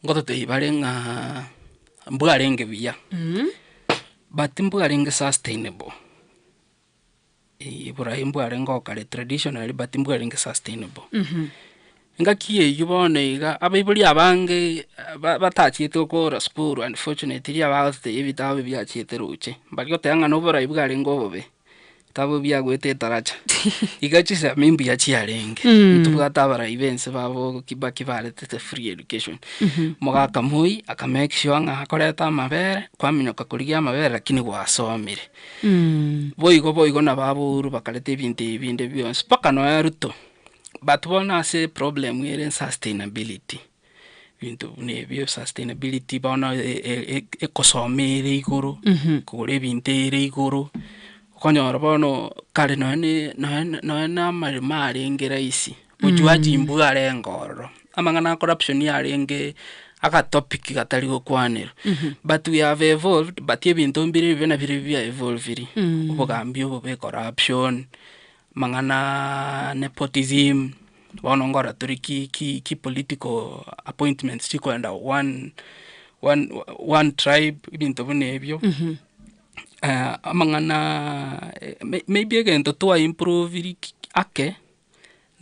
ngototebia bare ng'a mbwarenge buya, but mbwarenge sustainable. Oborai mbwarenge oo kare traditionally but mbwarenge sustainable. Engaki eywo bono iga, abaibori abange ba- batachiete gokora sukuru unfortunately abagototebia ebitabu biachiete roche, mbari goteba ng'a na oborai bwarenge obobe, ebitabu biagoeta etaracha, iga chisemi mbuya chiarenge, ntobwate abarai ba ense babo kibaki baretete free education, omogaka moi aka make sure ng'a akoreta amabere, kwaminyoka korigia amabere lakini gwasomire. Boigo boigo nabo abouru bakareta ebinto ebi binde bionsi mpaka nonya Ruto, but bono ase eproblem ere sustainability, ebinto buna ebio sustainability bono ekosoma ere igoro, kogora ebinto ere igoro, okonyora bono kare nonye na nonye nonye na amaremo arenge rahisi, ojuaji mbwarenge ororo, amang'ana a corruption yarenge agatopic gatari gokwanerwa, but we have evolved but ebinto mbire ebibe nabirobio bia evolviri, obogambi obobe, corruption, amang'anaa nepotism, bono nkorora tore ki ki ki political appointments chikoenda one one one tribe ebinto buna ebio, amang'anaa maybe egento twa improviri ake.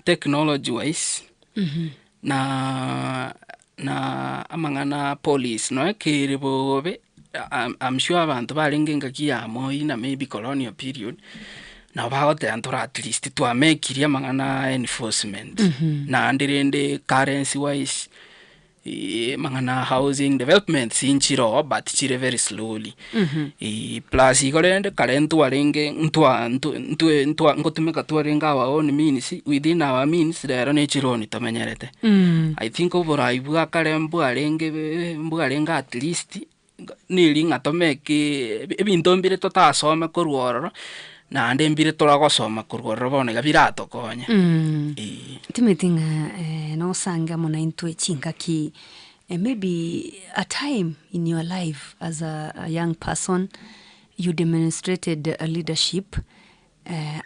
Technology wise, na na amang'ana a police nonya kere bobe, I'm sure abanto barenge engaki ya moi na maybe colonial period, nabo bagoteba ntore at least twamekirie amang'ana a enforcement, naende rende currency wise. Amang'ana a housing developments nchire oo but chire very slowly. Plus igo rende kare ntwarenge ntwa ntwe ntwe ntwa ngotumeka twarenge our own means, within our means rero ne chironi tomenyerete. I think oborai bwa kare mbwarenge mbwarenge at least, neri ng'a tomeke ebinto mbire totasome korwa ororo, Naende mbire toragosoma korwa ororo bono iga biratokonye. Eeh. Timanyeti ng'a nosange amo naintwe chingaki maybe a time in your life as a young person you demonstrated leadership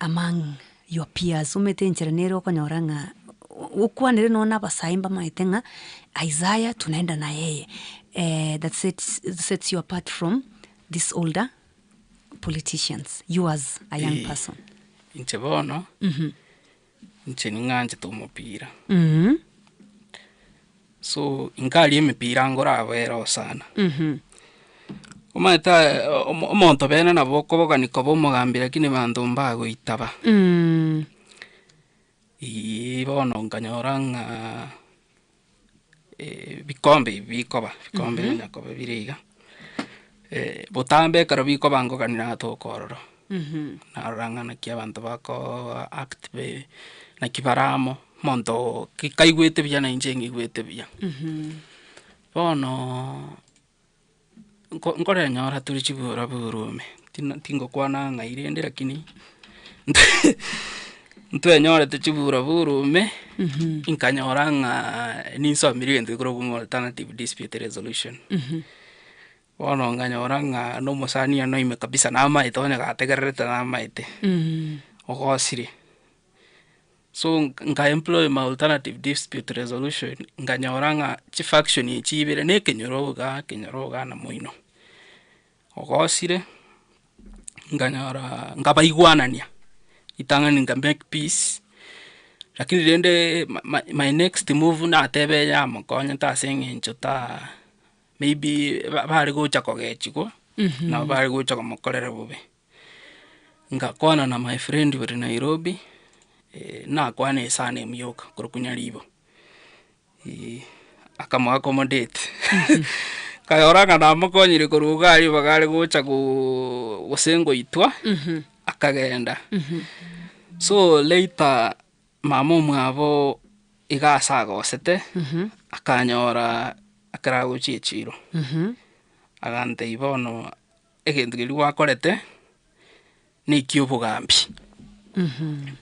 among your peers omanyete enchera nere okonyora ng'a okwanere nonya na abasae mbamaete ng'a Isaiah tunaenda na yeye that sets sets you apart from this older politicians you as a young Eh, person. Inche bono, inche ning'anchete omopira. So, inkaria emepira ngorabere oo sana. Omanyete omo- omonto bene nabo okobogani koba omogambi lakini banto mbagoitaba. Eeh bono nkanyora ng'a bikombe ebi bikoba, bikombe nonya koba bire iga, botambe ekero bikoba nkogania natoka ororo, narora ng'a naki abanto bakoo act be naki bare amo, omonto ki kaigwete buya na inche ng'igwete buya. Bono nko nkorenyora tore chibura buru ime, tina tingokwana ng'ai rende lakini ntwenyorete chibura buru ime, nkanyora ng'a ninsomire egento gekorokwa ng'a alternative dispute resolution. Bono nkanyora ng'a na omosani one oime kabisa namaete onye gategererete namaete, ogosire. So nka employ ma alternative dispute resolution, nkanyora ng'a chifaction echi ibere na ekenyoro igaa ekenyoro igaa na moino. Ogosire, nkanyora nkabaigwanania, ritang'ani nka make peace, lakini rende my next move natebe yamokonyete ase eng'encho ta maybe ba- bare gocha kogechigwa, nabo bare gocha komokorera bobe. Ngakwana na my friend ore Nairobi, nakwana esurname yoka korokwa Nyaribo, akamo accommodate nkayora ng'a namokonyire korwa iga aria ibaga are gocha goo gose ngoitwa, akagenda. So later, mama omwabo iga ase agosete, akanyora ekero agochia echiro, agantebia bono. Egento keria gwakorete, na ekia obogambi,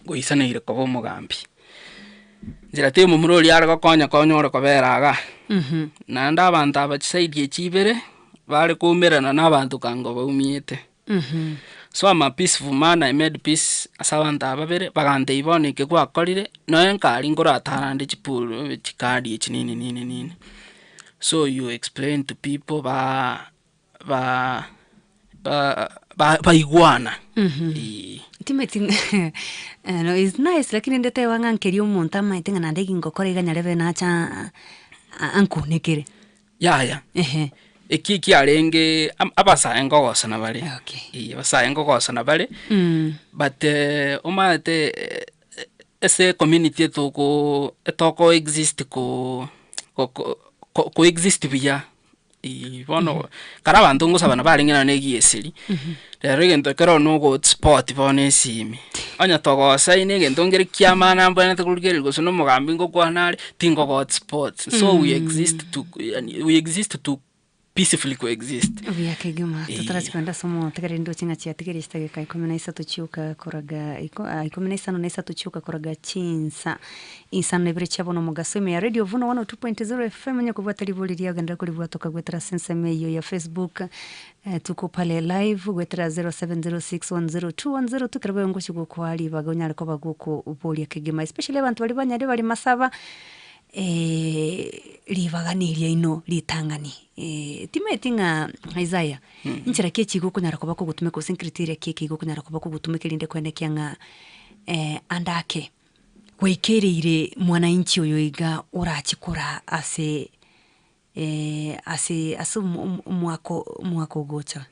ngoisaneire koba omogambi. Nchera tei omomura oria are gokonya konyore kobera igaa, naende abanto aba chisaidi echi ibere, bare koumerana na abanto kango baumiete. So am a peaceful man, I made peace ase abanto aba babere, bagantebia bono eke gwakorire, nonye nkari nkoratarande chipuru chikadi echi nini nini nini. So you explain to people ba. ba ba ba baigwana eeh. Timeti ng'a no is nice lakini ndeteba ng'a nkeria omonto amaete ng'a naende gingokora iga nyarebe nacha ankunekere. Yaya, Ehe. eki ekiarenge am- abasae nkogosana bare, Okay. eh abasae nkogosana bare, but omanyete ase ecommunity etokoo etoko exist ko goko ko coexist buya. Eeh bono, kare abanto ngosabana barenge nonye na egieseri, rero egento ekero na ogospot bono esimi, onye togosaini egento nkere kia maana mbwenerete korigereria gose na omogambi ngokwana are, tingogo hotspot, so we exist to yaani we exist to peacefully coexist. Buya kegima, Eeh. totarachia kogenda ase omotegereri ndoche ng'a chiatigeire chidageka ikomi na isato chioka koraga iko ikomi na isano na isato chioka koraga chinsa. Isano na ibere chia bono omogaso ime ya Radio Vuno 102.0 FM onye kobwata ribori riao genderera koribwata okagwetera ase ensemo eyio ya Facebook eh, tuko pale live gwetera 0706102102 kero boyongo gochi gokoa ribaga onyare koba gokoboria kegima especially abanto baria banyare bare masaba ribaga na eriaino ritang'ani timanyeti ng'a Isaiah inchera ki echi igokonyara koba kogotumeka gose ncriteria ki eke igokonyara koba kogotumeka erinde koenekia ng'a ande ake. Gwaikereire mwananchi oyo iga orache koraa ase ase ase omwaka omwaka ogocha.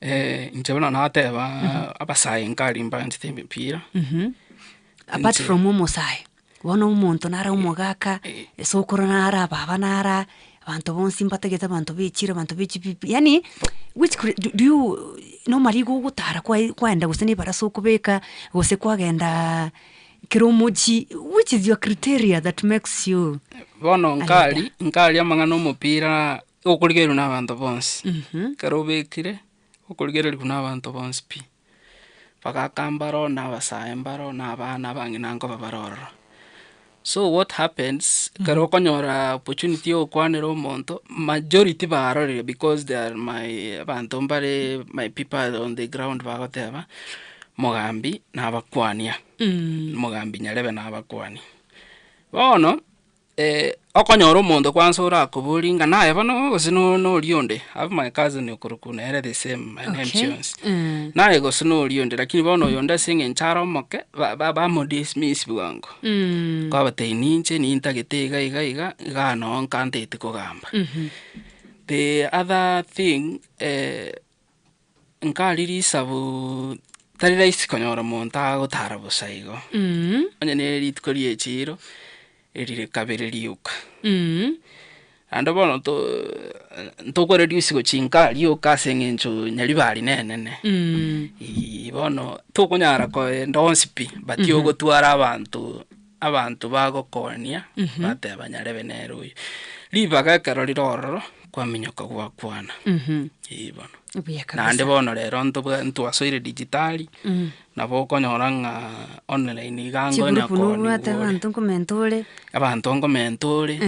Inche buna nateba abasae nkari mbanchete emepira. Apart from omosae, bono omonto nare omogaka, esokoro nare ababa nara, abanto bonsi mbatagete abanto ba echiro abanto ba echipipi yaani which cri do you normally igo ogotara kwae kwaenda gose na ebarasa okobeka, gose kwagenda kera omochie, which is your criteria that makes you Bono a leader? nkari, nkari amang'ana omopira okorigerwa na abanto bonsi, ekero obekire, okorigereriwa na abanto bonsi pi. Bagaka mbaro, na abasae mbaro, na abana abang'ina nkoba bare ororo. So what happens, ekero okonyora opportunity ya gokwanera omonto, majority barorire because they are my abanto mbare my people are on the ground bagoteba, mogambi nabakwania, mogambi nyarebe nabakwania. Bono. Okonyora omonto kwansa orakoborie ng'a naye bono gose no noria onde, I have my cousin okorokwa nere the same my name Okay, chionsi. Naye gose noria onde lakini bono oyonde ase eng'encho are omoke, ba- ba- bamodismiss bwango. Kwabatebia ninche nintagete iga iga iga, igaa noo nkanteti kogamba. The other thing nkari risabu tari rahisi konyora omonto agotara bosa igo. Onye ne rituko ria echiro, erire kabere rioka. Naende bono to ntokoreduce gochia nka rioka ase eng'encho nyaribari na enene. Bono tokonyara koenda onsi pi, but ogotwara abanto abanto bagokonia, bateba nyarebe nere oyo. Ribaga ekero rire ororo, kwaminyoka gwakwana, eh bono. Buya kabisa. Naende bono rero ntobwa ntwasoire digitali, nabo okonyora ng'a online iga ngonya Chigroup nobwate kooniwa ore. abanto nkomenta ore. Abanto nkomenta ore,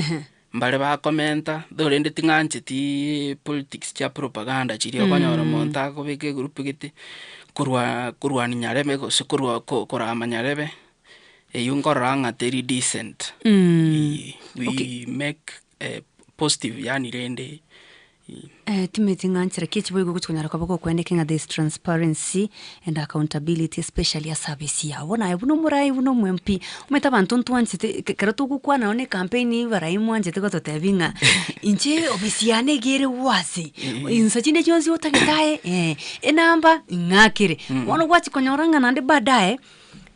mbare bakomenta, though rende ting'anchetiiii politics chia propaganda chiria okonyora omonto akobeka egroup gete, korwa korwania nyarebe gose korwa ko korama nyarebe, eywo nkorora ng'a teri decent. We make positive yaani rende. Timothy ng'a nchera ki echiboigo ogochi konyara koba gokoendeka ng'a there is transparency and accountability especially ase abesi yao. Bono aye buna omorai buna omo MP, omanyete abanto ntwanchete eke ekero togokwana nonye na ecampaign barai mwanchete gototebia ng'a inche obisi yane iga ere wazi, insa chinde chionsi otagete aye eh, enamba ng'akere. Bono gwachia konyora ng'a naende baadaye.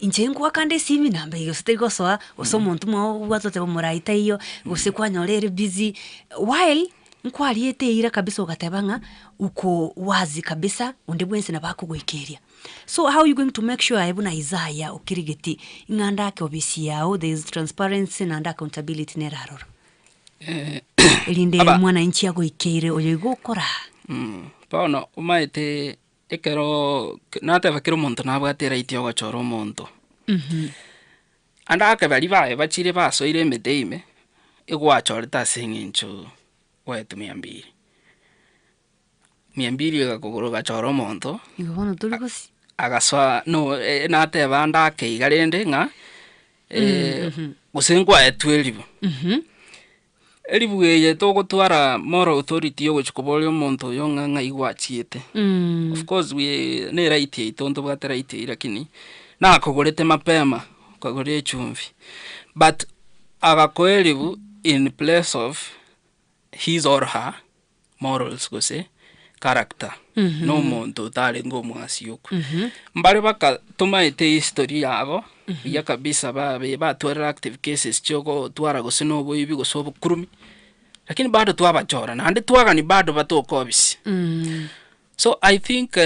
Inche nkoaka nde esimi namba eye gose teri gosoa, gose omonto omwao obwate oteba omorai taiyo, gose kwanyora ere busy, while nkwariete eira kabisa ogateba ng'a uko wazi kabisa onde bwensi nabo akogoikeria. So how you going to make sure aye buna Isaiah okirigeti ng'a ndake obisi yao there is transparency naende accountability nere aroro. Erinde Aba- mwananchi agoikeire oyo igo okoraa. Bono omanyete Ekero nateba kera omonto nabwate eright ya ogochora omonto, ande ake baria baye bachire basoire emete ime, egwachorete ase eng'encho gwaetwe mia mbiri. Mia mbiri egakogora ogachora omonto, Igo bono tori gose. agasoa no nateba ande ake iga rende ng'a gose nkwaetwe eribu. Eribuga eye togotwara moral authority ya ogochia koboria omonto oyo ng'a ng'ai gwachiete. Of course we ne right yaito ntobwate right eywo lakini, nakogorete mapema, okagora echumbi, but agakoa eribu in place of his or her morals gose character, na omonto otarenge omwasioku. Mbare baka tomaete history yabo buya kabisa babe batwarire active cases chia ogotwara gose na oboibi gose obokurumi, lakini bado twabachora naende twagani bado batoke obisi. So I think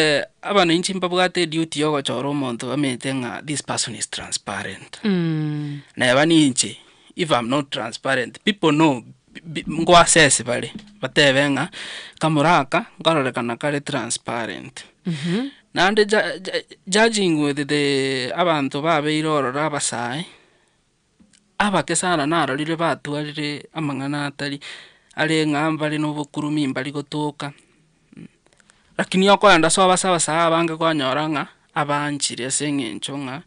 abananchi mbabwate eduty ya ogochora omonto bamaete ng'a this person is transparent. Neba ninche, if am not transparent, people know bi nkoassess bare, batebe ng'a kamura aka nkarorekana kare transparent. Naende ja- ja judging with the abanto babeire ororo abasae, abake sana narorire batwarire amang'ana atari are ng'a mbare na obokurumi mbari gotoka, lakini okoenda sobo ase abasae abange kwanyora ng'a abanchire ase eng'encho ng'a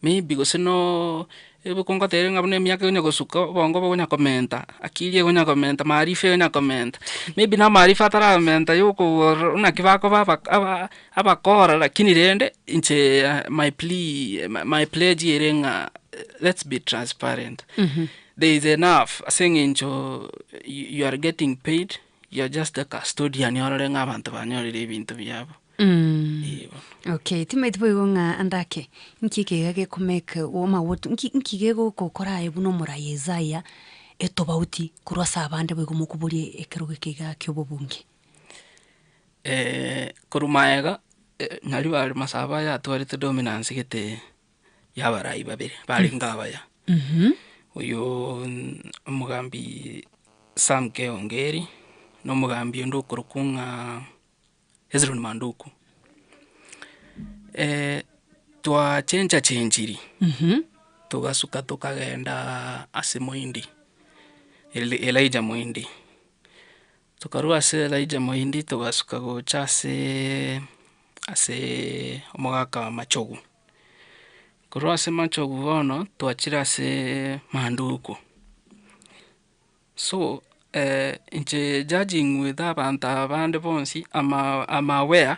maybe gose nooo ebe kongotebia ng'a buna emiaka ekonya gosuka obongo bokonya komenta, akili ekonya komenta, maarifa ekonya komenta, maybe na amaarifa ataramenta ya okogora naki bakoba aba aba abakora lakini rende inche my plea my pledge ere ng'a let's be transparent, there is enough ase eng'encho you are getting paid, you are just a custodian orore ng'a abanto banyorire ebinto biabo. Ee bono. Okay, timanyeti boigo ng'a ande ake, nki ekeiga gekomake omawot nki nki gegokokora aye buna omorai Isaiah etobauti korwa ase abande boigo mokoboria ekerogo eke igaa kia obobunge? Korwa maega, nario bare masaba aya atwarete dominance gete ya abarai babere barenge abaya. Oyo omogambi Sam K Ongeri, na omogambi onde okorokwa ng'a Hezron Manduku. Twachenchachenchiri, togasuka tokagenda ase Moindi, Eli Elijah Moindi. Tokarwa ase Elijah Moindi togasuka gocha aseeee aseeee omogaka Machogu. Korwa ase Machogu bono, twachire aseeee Manduko. So, inche judging with abanto aba bande bonsi, ama am aware,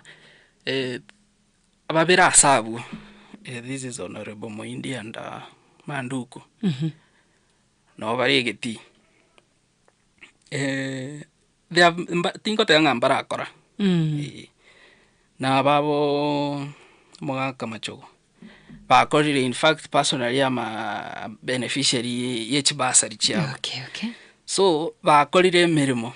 babere ase abwo, this is honourable Moindi and Manduko, nabo bare egetii. They have mba tingoteba ng'a mbarakora, eh, na ababoo omogaka Machogu, bakorire in fact personally am a beneficiary ya chibasari chiabo. Okay, okay. So, bakorire emeremo,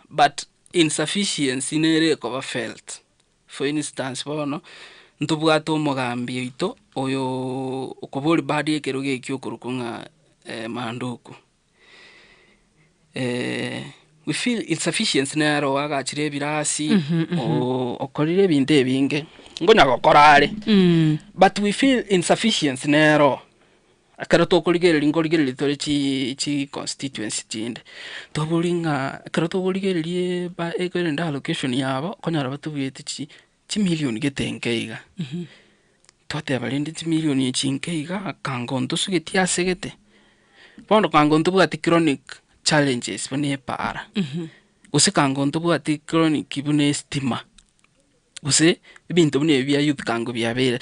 but insufficiency nere ekoba felt. For instance bono, ntobwate omogambi oito, oyooo okoboria bado ekerogo ekio okorokwa ng'a Manduku. We feel insufficiency nere oagachire ebirasi, okorire ebinto ebinge, ngonya gokora are, but we feel insufficiency nere oo. Ekero tokorigereria nkorigereria tore chi chi constituency chinde, tobori ng'a ekero tokorigereria eba ekerende allocation yabo, okonyora batobweti chi chimilion gete nke iga. Twateba rende chimilion echi nke iga, kango ntosugeti ase gete, bono kango ntobwati chronic challenges buna epaara, gose kango ntobwati chronic buna estima, gose ebinto buna ebi bia youth kango biabeire,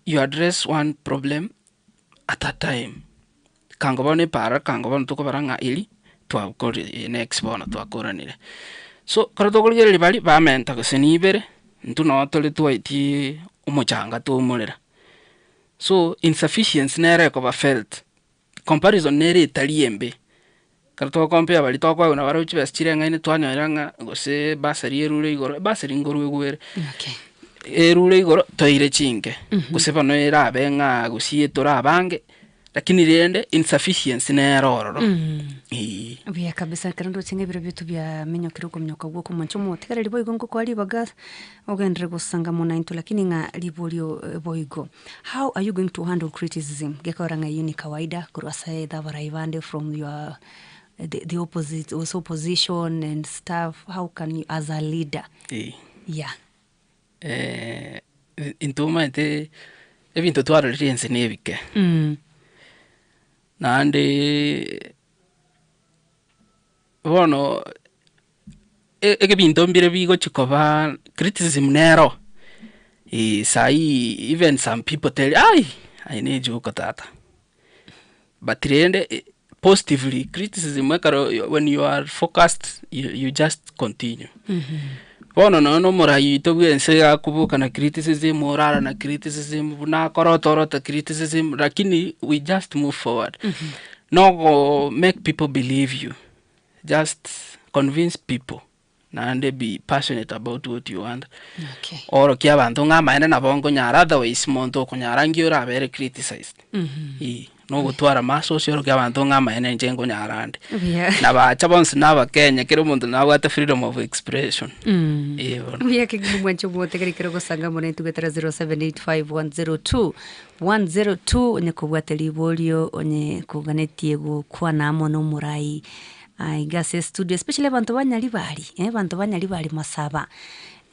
you address one problem at a time. Kango bono epaara kango bono tokobara ng'a eri twakorire eye next bono twakoranire. So ekero tokorigereria baria bamenta gose nibere, intwe noo tore twaetie omochanga twaumorera. So insufficiency nere ekoba felt, comparison nere etari embe, ekero togocompare baria tokoegwa nabarabwo chibesa chireng'aine twanyora ng'a gose bursary erure igoro, ebursary nkorwa ere. Okay. Erure igoro toire chinke, gose bono erabe ng'a gose tore abange, lakini rende insufficiency nere ororo, eeh. Buya kabisa ekero ndoche ng'a ebiro bietu biaminyokire okominyoka gwa okomoncha omotegereri boigo ngokoa ribaga ogenderere gosanga mono naintwe lakini ng'a riborio boigo how are you going to handle criticism gekogera ng'a eyio ni kawaida korwa ase either abarai bande from your the the opposite gose opposition and stuff how can you as a leader Eh. yeah. Intwe omanyete ebinto twarorire ense na ebike, naende bono ebinto mbire bigochi koba criticism nero, sahii even some people tell you aye aye na ejoke tata, but rende positively criticism ekero when you are focused you you just continue. Bono nonye na omorai oito bwa ense iga akoboka na criticism orara na criticism buna akorota orota criticism lakini we just move forward. Nogo make people believe you, just convince people. Naende be passionate about what you want, Okay. oorokie abanto ng'a amaene nabo nkonyara otherwise monto okonyara nki orabere criticised. Eeh, nogotwara maso ase orokie abanto ng'a amaene inche nkonyara nde. Buya. Na bacha bonsi na abakenya kera omonto nabwate freedom of expression. Eeh bono. Buya kegima mwanche omotegereri ekero ogosanga amo naintwe goetera 0785 102 102 onye kobwate riborio onye koganetie gokwana amo na omorai Aiga ase estudio especially abanto ba Nyaribari, eh, abanto ba Nyaribari Masaba,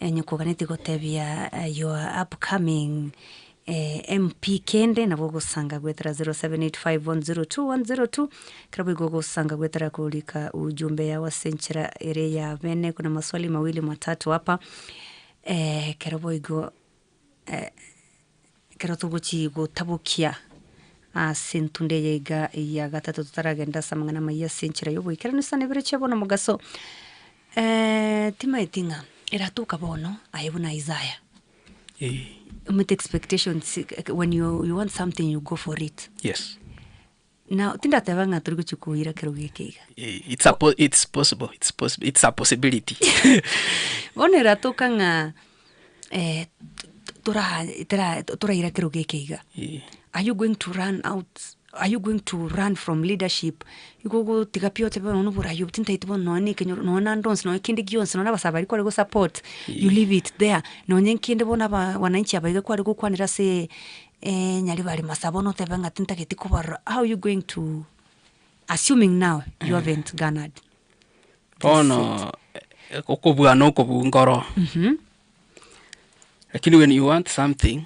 onye koganetie gotebia your upcoming MP kende nabo ogosanga goetera 0785102102, ekero boigo ogosanga goetera korika ujumbe yao ase enchera ere ya bene, kuna maswali mawili matatu hapa, ekero boigo. Ekero togochia gotabokia ase entunda eye iga ya gatato totaragenda ase amang'ana amayia ase enchera y'oboikeranu sana ebere chia bono mogaso, timaeti ng'a eratoka bono aye buna Isaiah, omanyete expectations when you you want something you go for it. Yes. Now tindateba ng'a tori gochia koira kerogo eke iga. It's a po- it's possible, it's possible, it's a possibility. Bono eratoka ng'a tora tera toraira kerogo eke iga, Eh. are you going to run out? Are you going to run from leadership? Igo ogotiga pi otebe nonya oborai obo tintaeti bono nonya na ekenyoro nonya naende onsi nonya kende gionsi nonya na abasae baria kware go support, you leave it there. Nonya nkende bono aba wananchi aba iga kware gokwanera ase nyaribari masaa bono otebe ng'a tintageti kobarora, how are you going to assuming now you haven't garnered this seat? Bono okobua na okobua nkoro, lakini when you want something.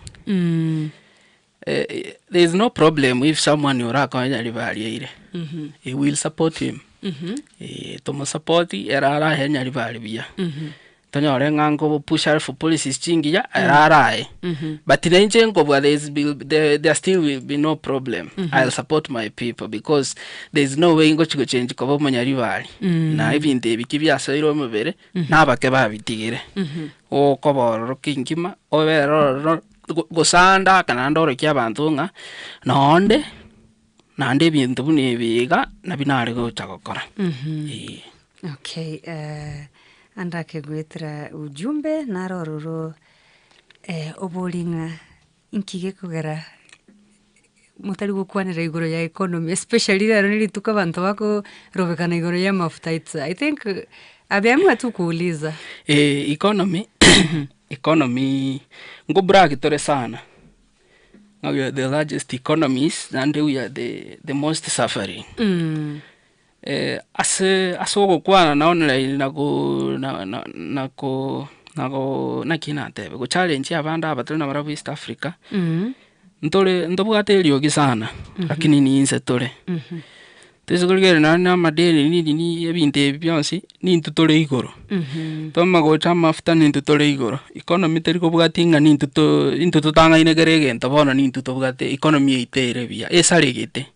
There is no problem if someone orakonya ribaria ire, he will support him. Tomosupport ere arahe nyaribari buya, tonyore ng'a nkopusha for policies chingiya ere arae. But na inche nkobua there is will there there still will be no problem, I'll support my people because there is no way ngochi gochengi koba omonyaribari, na ebinto ebi ki biasoire omobere, na abake babitigire. Okoba ororo kengima, obere ororo. Gosanda aka naende orokia abanto ng'a nonde, naende ebinto buna ebi iga, nabio nare gocha gokora, eh. Okay, ande akegoetera ujumbe naro ororo obori ng'a inki gekogera motari gokwanera igoro ya economy especially rero na rituko abanto bakorobekana igoro ya amafuta it's I think ameamua tu kuuliza. Economy, economy nkobrag tore sana, ng'a we are the largest economies naende we are the the most suffering. Ase ase ogokwana na online na ko na na na ko na ko naki natebe, gochallenge abande aba tore nabarabwo East Africa, ntore ntobwate eriogi sana, lakini ninse tore. Toise korigereria nonye na amadeni nini nini ebinto ebi bionsi, nintwe tore igoro. Twamanya gocha amafuta nintwe tore igoro, economy teri kobwatia ng'a nintwe to intwe totang'aine kera egento bono nintwe tobwate economy yaito ere buya, esaregete.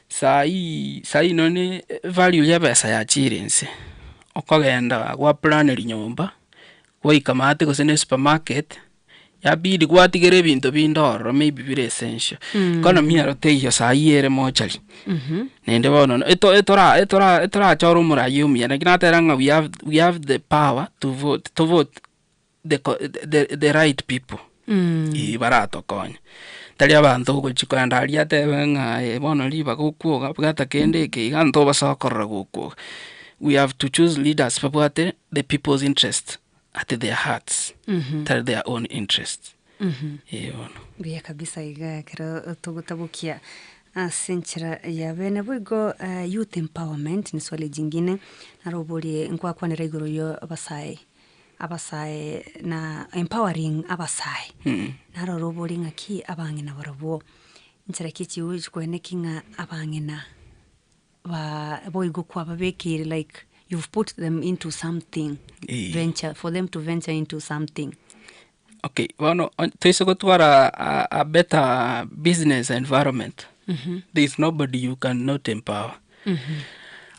Saii saii nonye value ya ebesa yachire inse, okogenda gwaplaneria nyomba, gwaika maate gose na esupermarket, yabidi gwatigera ebinto binde ororo maybe bire essential. Economy ero teiyo saii ere mochari, naende bono eto etora etora etorachore omorai omuya naki nateba ng'a we have we have the power to vote to vote the co the the right people eh baratokonye. Tari abanto ogochi kogenda aria atebe ng'a aye bono ribaga okwoga bwata kende eke iga ntobasa gokorora gokwoga. We have to choose leaders babwate the people's interest at their hearts, tari their own interest, eh bono. Mbuya kabisa iga ekero togotabokia ase enchera ya bene boigo youth empowerment ni swali jingine naroborie nkwakwanera igoro ya abasae abasae na empowering abasae, naro orobori ng'aki abang'ina barobwo, nchera ki chigochi koeneki ng'a abang'ina ba boigo kwababekeire like you've put them into something, venture for them to venture into something. Okay, bono onye toise gotwara a a better business environment, there is nobody you can not empower.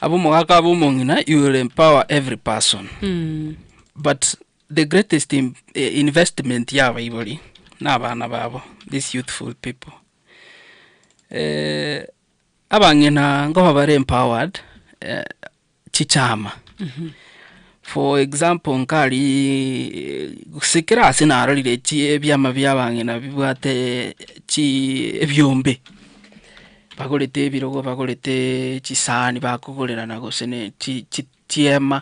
Abe omogaka abe omong'ina, you will empower every person. But the greatest im- investment ya abaibori, na abana babo, these youthful people. Abang'ina nkoba bare empowered, chichama. For example nkariiii gose kera ase narorire chi ebiama bia abang'ina bibwate chi ebiombe, bagorete ebirogo bagorete chisani bakogorerana gose ne chi chi chiema,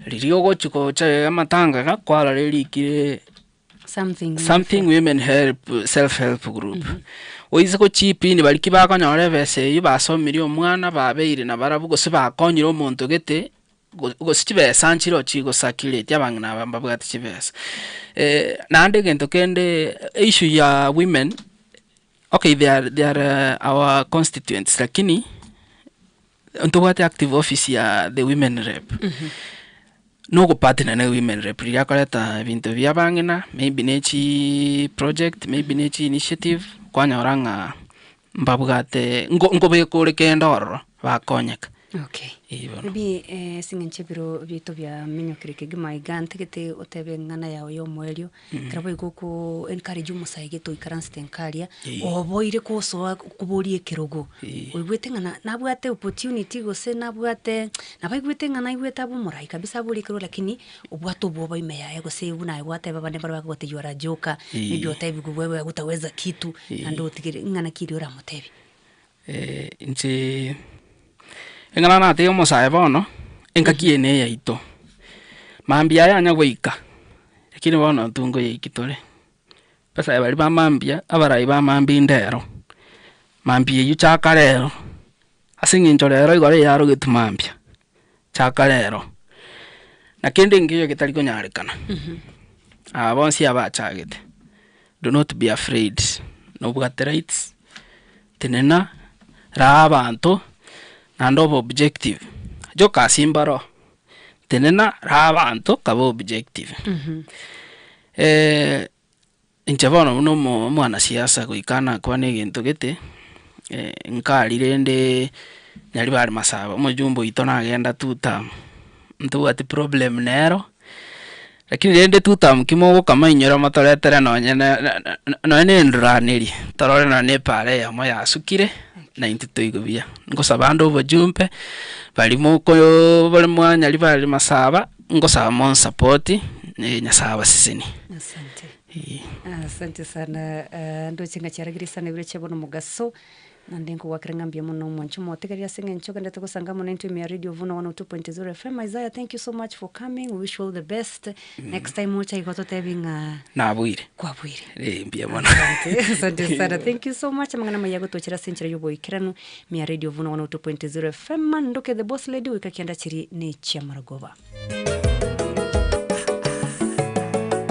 riria ogochi gocha amatanga iga kwarora erikire. Something Something women help self help group. Oise gochipini baria ki bakonyora ebesa eywo basomirie omwana babeire nabarabwo gose bakonyire omonto gete, go gose chibesa nchire oo chigosacurate abang'ina aba mbabwate chibesa. Naende egento kende issue ya women, okay they are they are our constituents lakini, ntobwate active office ya the women rep. Nogopartner na women rep riria akoreta ebinto bia abang'ina, maybe ne chiiii project, maybe ne chi initiative, kwanyora ng'a mbabwate nko nkobeka ore kende ororo, bakonyeka. Okay. Eeh bono. Maybe ase eng'encho ebiro biaito biamenyokire kegima iga ntagete otebe eng'ana yago ya omoerio, Ekero boigo oko encourage omosae gete oikaransete nkaria, oboire kosoa koboria ekerogo, oigwete ng'a na nabwate opportunity gose nabwate nabaigwete ng'a naigwete abe omorai kabisa aborie ekerogo lakini obwate obwoba ime yaye gose buna aye gwateba abande mbare bakogotebia you are a joker, maybe otebiwe wewe hutaweza kitu, naende otigere ing'ana ki eria oramotebie. Inche eng'ana natebia omosae bono, engaki eye na eyaito, mambia aya anya goika, lakini bono intwe nkoyaiki tore. Abasae baria ba mambia, abarai ba mambia ndero, mambia eywo chaka rero, ase eng'encho rero igoro eyarogetwe mambia, chaka rero. Na kende nkeiyo getari konyarekana, aba bonsi abachagete, do not be afraid, nobwate rights, tenena, raa abanto, naende obe objective, jokers mbaro, tenena raa abanto kabe objective. Inche bono buna omo omwanasiasa goika nakwane egento gete, nkari rende Nyaribari Masaba, omojumbe oito nagenda two term, ntobwati problem nero, lakini rende two term ki mogokama inyore motoretere nonye na nonye na enduraneri, torore nonye na epara eyemo yasukire, na intwe toigwe buya. Ngosaba ande obojumbe, baria mokooo bare mwa Nyaribari Masaba, ngosaba monsapoti, Nyasaye abasesenie. Asante. Asante sana eh, ndoche ng'a chiarageire sana ebiro chia bono mogaso, naende nkogwakera ng'a mbuya mono omwanche omotegereri ase eng'encho ogenderete gosanga amo naintwe ime ya Radio Vuna 102.0 FM. Isaiah, thank you so much for coming, we wish you all the best. Next time ocha igo totebi ng'a Nabuire. kwabuire. Eh, mbuya mono. Asante, asante sana. Thank you so much. Amang'ana amaya agotochera ase enchera y'oboikeranu ime ya Radio Vuna 102.0 FM. Ndoke the boss lady goika kianda chiri ne chiamaragoba.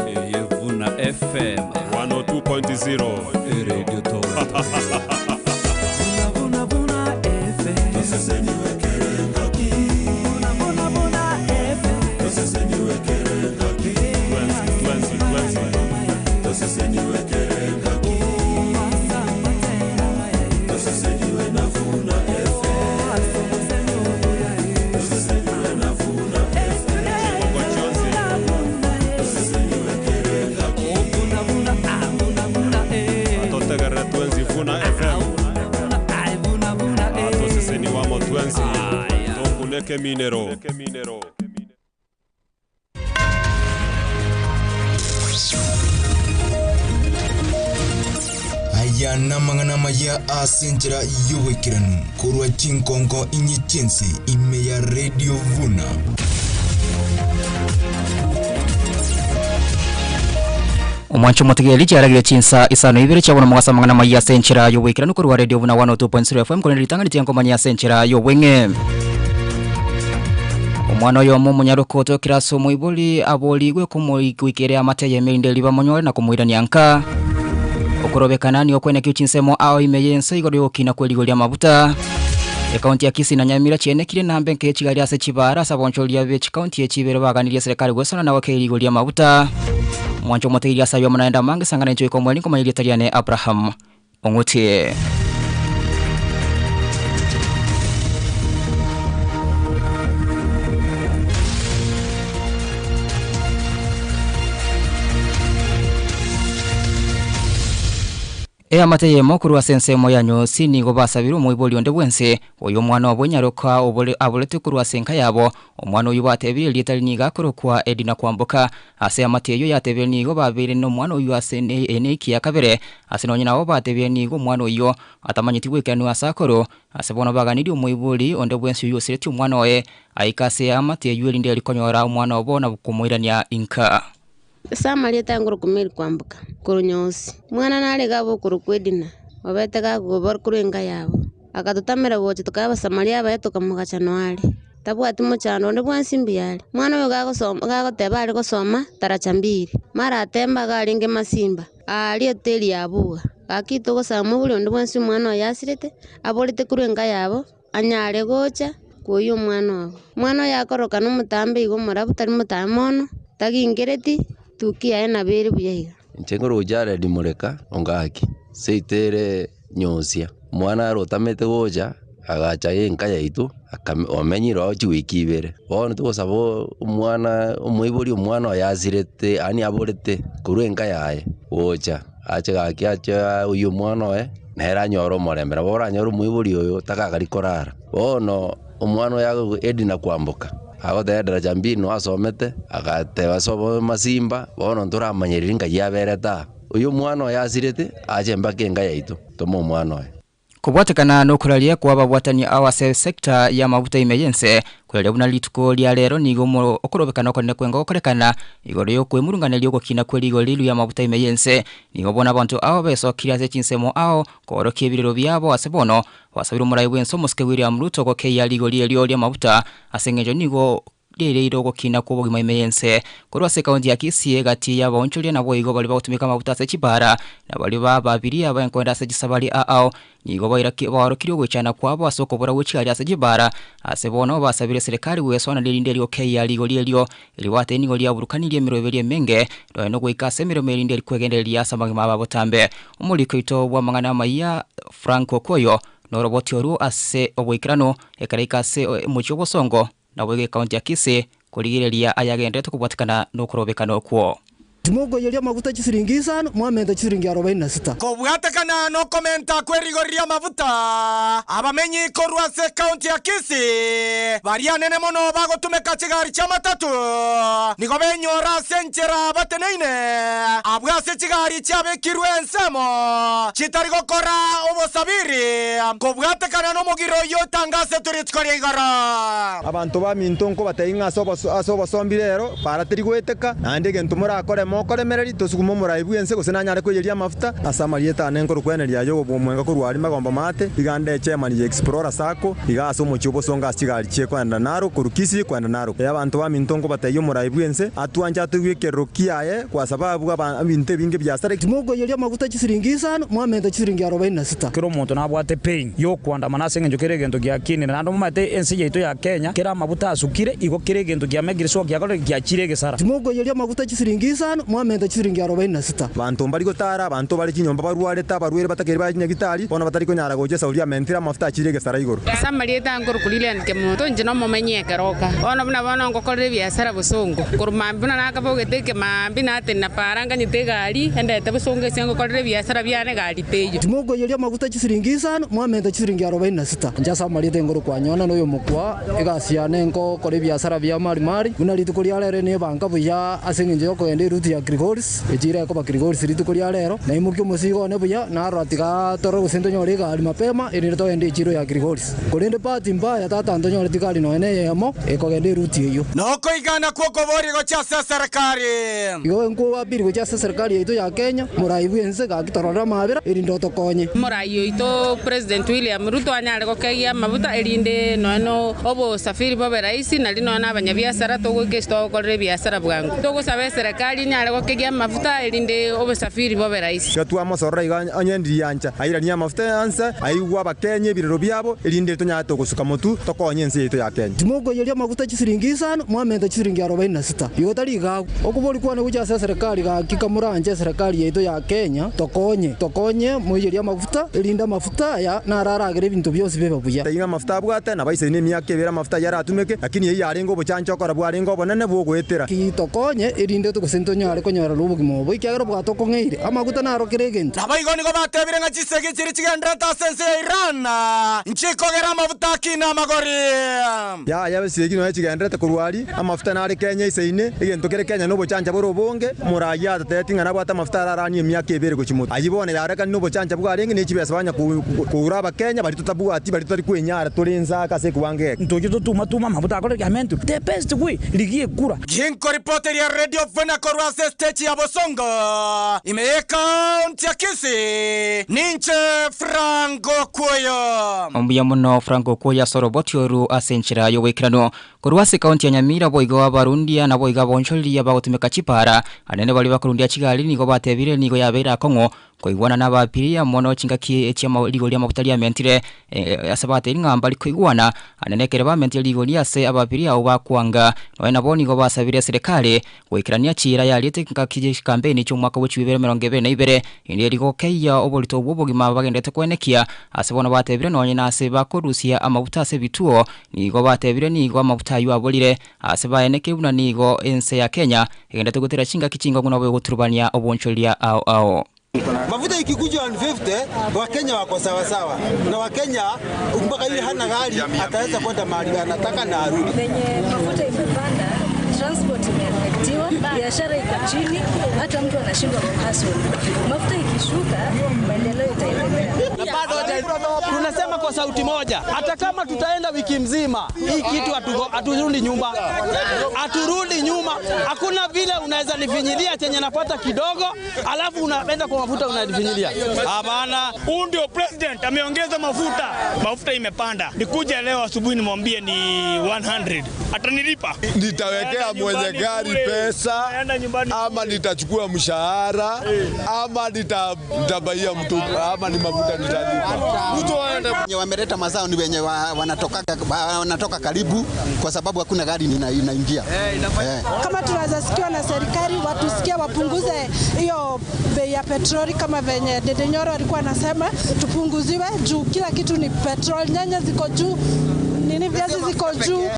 Eye Vuna FM 102.0 Radio Toronto. Twenzi, twenzi, twenzi. Chigogo chionsi. Atotegerere twenzi Vuna FM. Atoseseni wamo twenzi. Tokuneke minero. Aya namang'ana amaya ase enchera y'oboikeranu korwa chinkonko inye chiense ime ya Radio Vuna. Omwancho omotegereri chiaragire chinsa isano ibere chiabona omogasa amang'ana amaya ase enchera y'oboikeranu korwa Radio Buna 102.0 FM korende ritang'ani tiankomanya ase enchera y'obweng'e. Omwana oyomo omonyaroka otokire ase omoibori aborigwe komoigwikere amate y'emerinde eria bamonyore na komoirania nka. Okorobekana nigo kwenekio chinsemo ao ime y'ense igoro y'ogokina kw'erigo ri'amabuta. Ekaunti ya Kisii na Nyamira chienekire nambe nke chigari ase chibara ase abonchoria be chikaunti echi ibere baganirie eserekari gwesona na gokeria erigo ri'amabuta. Omwancho omotegeria ase ayio amo naende amange sang'ana inche oika omweri nkomanya erieta riane Abraham Ong'utie. Eamate eyemo korwa ase ensemo ya Nyosi nigo basabire omoibori onde bwensi, oyo omwana obo enyaroka obore aborete korwa ase enka yabo. Omwana oyio batebire erieta nigo akorokwa Edina Kwamboka. Ase eamate eyio yatebire nigo babeire na omwana oyio ase ene eke ya kabere. Ase nonye nabo batebire nigo omwana oyio atamanyeti goikeraniwa ase akoro. Ase bono baganirie omoibori onde bwensi oyio osiretie omwana oye aike ase eamate eyio erinde eri konyora omwana obo na komoirania inka. Ase amarieta ngoroku Mary Kwamboka, korwa Nyosi. Omwana nare iga okorokwa Edina, obete gakoba korwa enka yabo. Akatotamera gocha tokaba Abasamaria abaye tokamogacha noare. Tabwati mochando onde bwensi mbuya are. Omwana oyo gagosoma gagoteba are gosoma taracha mbiri. Mara atemba iga arenge masimba, aaria hoteli ya Buga. Gaki togosaba mobori onde bwensi omwana oyo asirete, aborete korwa enka yabo, anyare gocha koyia omwana obo. Omwana oyo akoroka na omotambe iga omorabu tari motambe mono, taginkereti, tuki yaye nabo ere buya iga. Inche nkorwa Jared Mureka ongaki, seito ere Nyosia. Omwana aro otamete gocha, agacha enka yaito, akame omenyire oo chiwiki ibere. Bono togosaba omwana omoibori omwana oye asirete yaani aborete korwa enka yaye gocha, ache gaki ache oywo omwana oye, nere anyore omorembe. Nabo oranyore omoibori oyo takagari korara. Bono omwana oyo agogo Edina Kwamboka, agoteba daraja mbili no asomete, agateba sobo masimba, bono ntoramanyereri nkai aberete aa. Oyo omwana oyo asirete, ache mpaka enka yaito, tome omwana oye. Kobwatekana nokuraria kwa ababwatani ao ase sector ya mabuta ime yense kuraria buna rituko ria rero nigo okorobekana okonene kwenga gokorekana igoro yokwemurunganeria ogokina kwe rigori riru ya mabuta ime yense nigo bono abanto ao besokire ase chinsemo ao koorokia ebirero biabo ase bono basabire omorai bwense omosike William Ruto gokeia rigori erio ria mabuta ase eng'encho nigo rireire ogokina kwa obogima ime yense korwa ase ekaunti ya Kisii egati ya abaonchoria nabo igo baria bagotumeka amabuta ase chibara na baria ba ababiria benkoenda ase chisabari ao nigo baorokirie ogoichana kwabo ase okobora gwe chigari ase chibara ase bono basabire serikali gweswana erinde riokeia rigori erio eribwate nigo riaburukanirie emeroberio emenge nonya nogoika ase emeremo erinde rikwegendereria ase amagima abo botambe. Omoriko oito bwa amang'ana amaya Frank Okoyo noroboti oru ase oboikeranu ekaraika ase omochie obosongo nabo iga ekaunti ya Kisii korigereria ayagenderete kobwatekana nokorobekana okwo. Timokoiyeria amaguta chisiringi isano, mwamente chisiringi arobaini na sita. Kobwatekana nokomenta kw'erigori ri'amafuta, abamenyi korwa ase ekaunti ya Kisii baria anene mono bagotumeka chigari chi'amatatu nigo benyora ase enchera bateneine abwo ase chigari chiabekirwe ensemo chitari gokora obosabiri kobwatekana nomogiro oyio otangasetwe rituko ria igoro. Abanto baminto nkobatebia ng'a ase obosombi rero para teri goeteka, naende egento morakore mokoremereria, tosugume omorai bw'ense gose nanyare koiyeria amafuta. Ase amarieta ane nkorokweneria aye omwenga korwa aria magomba maate, iga nde chairman ya Explorer Sacco, iga ase omochie obosongo ase chigari chiekoenda Narok korwa Kisii koenda Narok. Ee abanto baminto nkobatebia omorai bw'ense atwanche atoigwe ekerero kiaye, kwa sababu ebinto ebinge biasareka. Timokoiyeria amaguta chisiringi isano, mwamente chisiringi arobaini na sita. Kera omonto nabwate pain y'okoandamana ase engencho kera egento giakinire, naende omomanyete ense yaito ya Kenya kera amabuta asukire, igo kera egento kiamekire so giakorire giachire egesara. Timokoiyeria amaguta chisiringi isano, mwamenta chisiringi arobaini na sita. Abanto mbari gotara, abanto bare chinyomba barwarete, abarwaire batakeire bare chinyagitari, bono batari konyara gocha esauri amentire amafuta achire egesara igoro. Ase amarieta aya nkorokwa Lilian Kemunto, inche nomomenyi ekeroka. Bono buna bono ngokorera ebiasara bosongo. Korwa mambia buna nakabogete ekemambia natenena para nganyete egari, endete bosongo ase ngokorera ebiasara biane egari teiyo. Timokoiyeria amaguta chisiringi isano, mwamenta chisiringi arobaini na sita. Inche ase amarieta nkorokwa Nyona na oyomokwa, egasi yane nkokora ebiasara bia marimari, buna rituko ria rero nebanka buya ase engencho y'okogenda eruti ya Kilgoris, echira ekoba Kilgoris rituko ria rero, naimokia omosigo one buya, narora tiga torore gose ntonyore egari mapema, erinde togende echiro ya Kilgoris. Korende bahati mbaya tata ntonyoreti gari nonya neyemo ekogenda eruti eyio. Nokoigana kw'okoboria gochia ase eserekari. Igo nkoabiri gochia ase eserekari yaito ya Kenya, morai bw'ense gaki tororere amabera, erinde otokonye. Omorai oito President William Ruto anyare gokegia amabuta, erinde nonya obosafiri bobe rahisi, nario nonya na abanyabiasara togoika ase togokorera ebiasara bwango. Togosaba eserekari enyare gokegia amafuta, erinde obosafiri bobe rahisi. Iga twamosorora iga onye ndiriancha airanie amafuta anse, aigwe Abakenya ebirero biabo, erinde tonyare togosuka motwe tokonye ense yaito ya Kenya. Timokoiyeria amaguta chisiringi isano, mwamenta chisiringi arobaini na sita. Igo tari iga agwo. Okobori kwane gochia ase eserekari gaki kamoranche eserekari yaito ya Kenya, tokonye, tokonye moiyerie amaguta, erinde amafuta aya naro aragere ebinto bionsi bibe buya. Taiga amafuta abwate, nabaisaine emiaka ebere amafuta ayio aratumeke, lakini eyio yarenge obochancha okora bwarenge obonene bw'ogoetera. Ki tokonye, erinde gose ntonyare konyorera obogima obo, ekiagera bwatokong'eire. Amaguta naro kera egento. Naboigo nigo batebire ng'a chisegi chiria chigendererete ase ense ya Iran nchikogera amafuta akine amagori. Yaya, chisegi nonya chigendererete korwa aria, amafuta nare Kenya eisaine, egento kere Kenya nobochancha bore obonge, omoraia atatebeti ng'a nabwate amafuta araranie emiaka ebere gochia motwe. Ayio bono yarekani nobochancha bwarenge ne chibesa banya koura abakenya baria totabwati baria totari kwenyara tore ensaka ase ekewango eke. Ntoche totuma-tuma amabuta akore kiamentwe, the best way, rigia ekura. Ginkoripoteria Radio Vuna korwa ase stage ya Bosongo ime y'ekaunti ya Kisii, ninche Frank Okuoyo. Mbuya mono Frank Okuoyo ase oroboti oru ase enchera y'oboikeranu. Korwa ase ekaunti ya Nyamira boigo abarundia naboigo abonchoreria bagotumeka chipara anene baria bakorundia chigari nigo batebire nigo yabeire akong'u Koigwana n'Abapiria mono chingaki echi rigori amaguta riamentire, ase batebire ng'a mbari koigwana, anene ekero bamentire rigori ase Abapiria abwo bakwanga. Nonya nabo nigo basabire eserekari goikerania chiira yariete chingaki chi'chikampeini chi'omwaka bwe chibibere emerongo ebere na ibere, ende rigokeyia oborito bw'obogima bagenderete koenekia. Ase bono batebire nonya nase bakorusia amaguta ase ebituo, nigo batebire nigo amaguta ayio aborire, ase baenekeire buna nigo ense ya Kenya egenderete gotera chingaki chingong'u nabo egoturubania obonchoreria ao ao. Mafuta ikikuja 150 Wakenya wako sawasawa, na Wakenya mpaka yule hana gari ataweza kwenda mahali anataka na arudi. Venye mafuta imepanda, transport imeafektiwa. Biashara iko chini, hata mtu anashindwa kuhustle. Mafuta ikishuka, maendeleo itaendelea. Na bado tunasema kwa sauti moja, hata kama tutaenda wiki mzima, hii kitu haturudi nyuma, haturudi nyuma. Hakuna vile unaweza nifinyilia chenye napata kidogo, alafu unaenda kwa mafuta unanifinyilia. Hapana. Huyu ndio president ameongeza mafuta, mafuta imepanda. Nikuja leo asubuhi nimwambie ni 100, atanilipa? Nitawekea mwenye gari pesa ama nitachukua mshahara ama nitabaia mtu ama ni mafuta nitalipa. Wenye wameleta mazao ni wenye wanatoka karibu, kwa sababu hakuna gari inaingia. Kama tunaweza sikiwa na serikali watusikie, wapunguze hiyo bei ya petroli, kama venye Dede Nyoro alikuwa anasema tupunguziwe, juu kila kitu ni petroli, nyanya ziko juu, nini viazi ziko juu.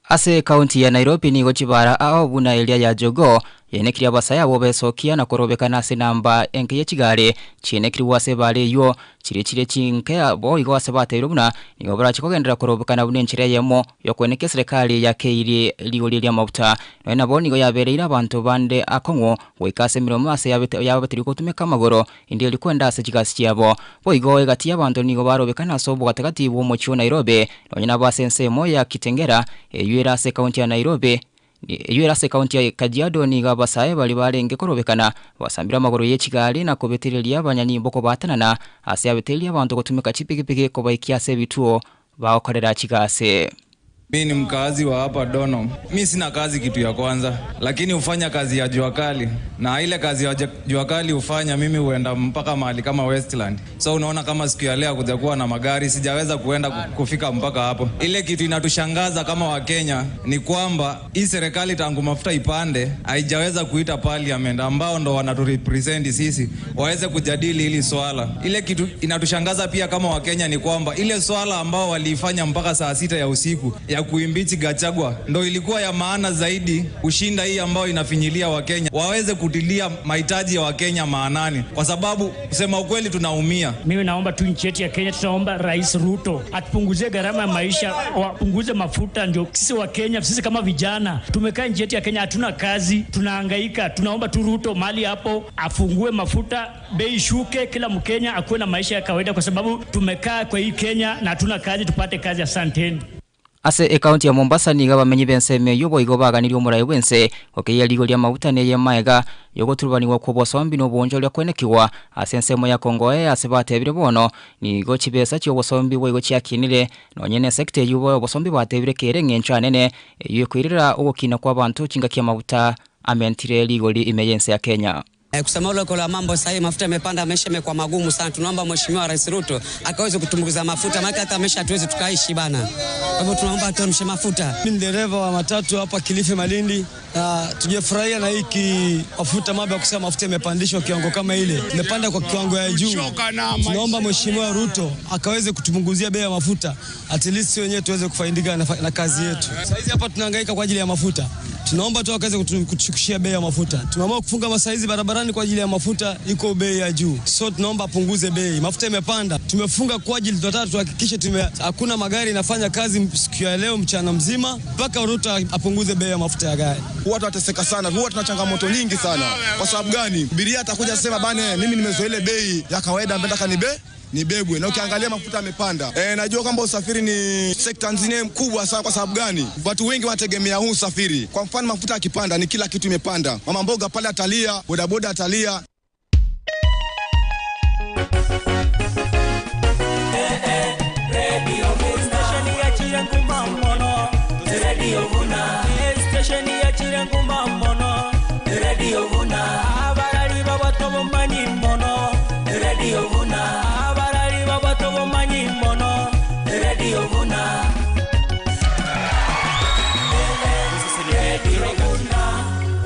Ase kaunti ya Nairobi nigo chibara ao buna elia ya jogo yenekiria abasaya bo besokia na korobekana ase namba enke ye chigare chienekiriwa ase bare yo chire chire chinke bo igo ase bateirwe buna nigo barachikogendera korobekana buna enchera eyemo yokweneka serikali yakeire rigori ria mafuta noe nabo nigo yabereire abanto bande akong'o goika ase emirimo ase yabeterire gotumeka amagoro indi erikwenda ase chigasi chiabo boigo egati ya abanto nigo barobekana ase obogatagati bwa omochi o Nairobi nonye nabo ase ensemo ya Kitengela eywo ere ase ekaunti ya Nairobi eywo ere ase ekaunti ya Kajiado nigo abasae bari barenge korobekana basambire amagoro ye chigari na kobetereria abanyanyimbo kobatanana ase abetereria abanto gotumeka chipikipiki kobaikia ase ebituo bagokorera chigasi. Mi ni mkaazi wa hapa Dono. Mi sina kazi kitu ya kwanza, lakini hufanya kazi ya jua kali, na ile kazi ya jua kali hufanya mimi huenda mpaka mahali kama Westland. So unaona kama siku ya leo hakuja kuwa na magari, sijaweza kuenda kufika mpaka hapo. Ile kitu inatushangaza kama Wakenya ni kwamba hii serikali tangu mafuta ipande haijaweza kuita parliament ambao ndo wanaturepresent sisi waweze kujadili hili swala. Ile kitu inatushangaza pia kama Wakenya ni kwamba ile swala ambao waliifanya mpaka saa 6 ya usiku ya kuimbichi Gachagua ndo ilikuwa ya maana zaidi kushinda hii ambayo inafinyilia Wakenya. Waweze kutilia mahitaji ya Wakenya maanani, kwa sababu kusema ukweli tunaumia. Mimi naomba tu nchi yetu ya Kenya, tunaomba Rais Ruto atupunguzie gharama ya maisha, wapunguze mafuta, ndio sisi wa Kenya, sisi kama vijana tumekaa nchi yetu ya Kenya, hatuna kazi, tunahangaika. Tunaomba tu Ruto mali hapo afungue mafuta, bei ishuke, kila Mkenya akuwe na maisha ya kawaida, kwa sababu tumekaa kwa hii Kenya na hatuna kazi, tupate kazi. Asanteni. Ase ekaunti ya Mombasa niga bamenyi benseme yobo igo baganirie omurayi bwense okeya rigo ria maguta neye maega yogoturubaniwa kwa obosombi na obonjo oria kwenekiwa ase ensemo ya Kongoe ase batebire bono nigo chibesa chia obosombi boigo chiakinire nonye na esekta eywo bo obosombi batebire kere eng'encho anene eywo ekoirera ogokina kwa abanto chingaki amaguta amentire rigori ime ya ense ya Kenya. Kusema ule kwa mambo sasa mafuta yamepanda, maisha yamekuwa magumu sana. Tunaomba Mheshimiwa Rais Ruto akaweze kutumbukiza mafuta, maana hata maisha hatuwezi tukaishi bana. Kwa hivyo tunaomba ateremshe mafuta. Mimi ni dereva wa matatu hapa Kilifi Malindi, na tujafurahia na hiki mafuta mapya, kusema mafuta yamepandishwa kiwango kama ile, imepanda kwa kiwango ya juu. Tunaomba Mheshimiwa Ruto akaweze kutupunguzia bei ya mafuta, at least wenyewe tuweze kufaidika na kazi yetu. Sasa hizi hapa tunahangaika kwa ajili ya mafuta. Tunaomba tu akaweze kutushushia bei ya mafuta. Tumeamua kufunga masaa hizi barabarani kwa ajili ya mafuta iko bei ya juu. So tunaomba apunguze bei. Mafuta imepanda. Tumefunga kwa ajili tunataka tuhakikishe hakuna magari inafanya kazi siku ya leo mchana mzima mpaka Ruto apunguze bei ya mafuta ya gari. Huwa tunateseka sana, huwa tuna changamoto nyingi sana. Kwa sababu gani? Abiria atakuja sema bane, mimi nimezoea ile bei ya kawaida ambayo nataka nibebwe. Na ukiangalia mafuta yamepanda. Najua kwamba usafiri ni sekta nzima mkubwa sana. Kwa sababu gani? Watu wengi wanategemea huu usafiri. Kwa mfano mafuta yakipanda ni kila kitu imepanda. Mama mboga pale atalia, bodaboda atalia.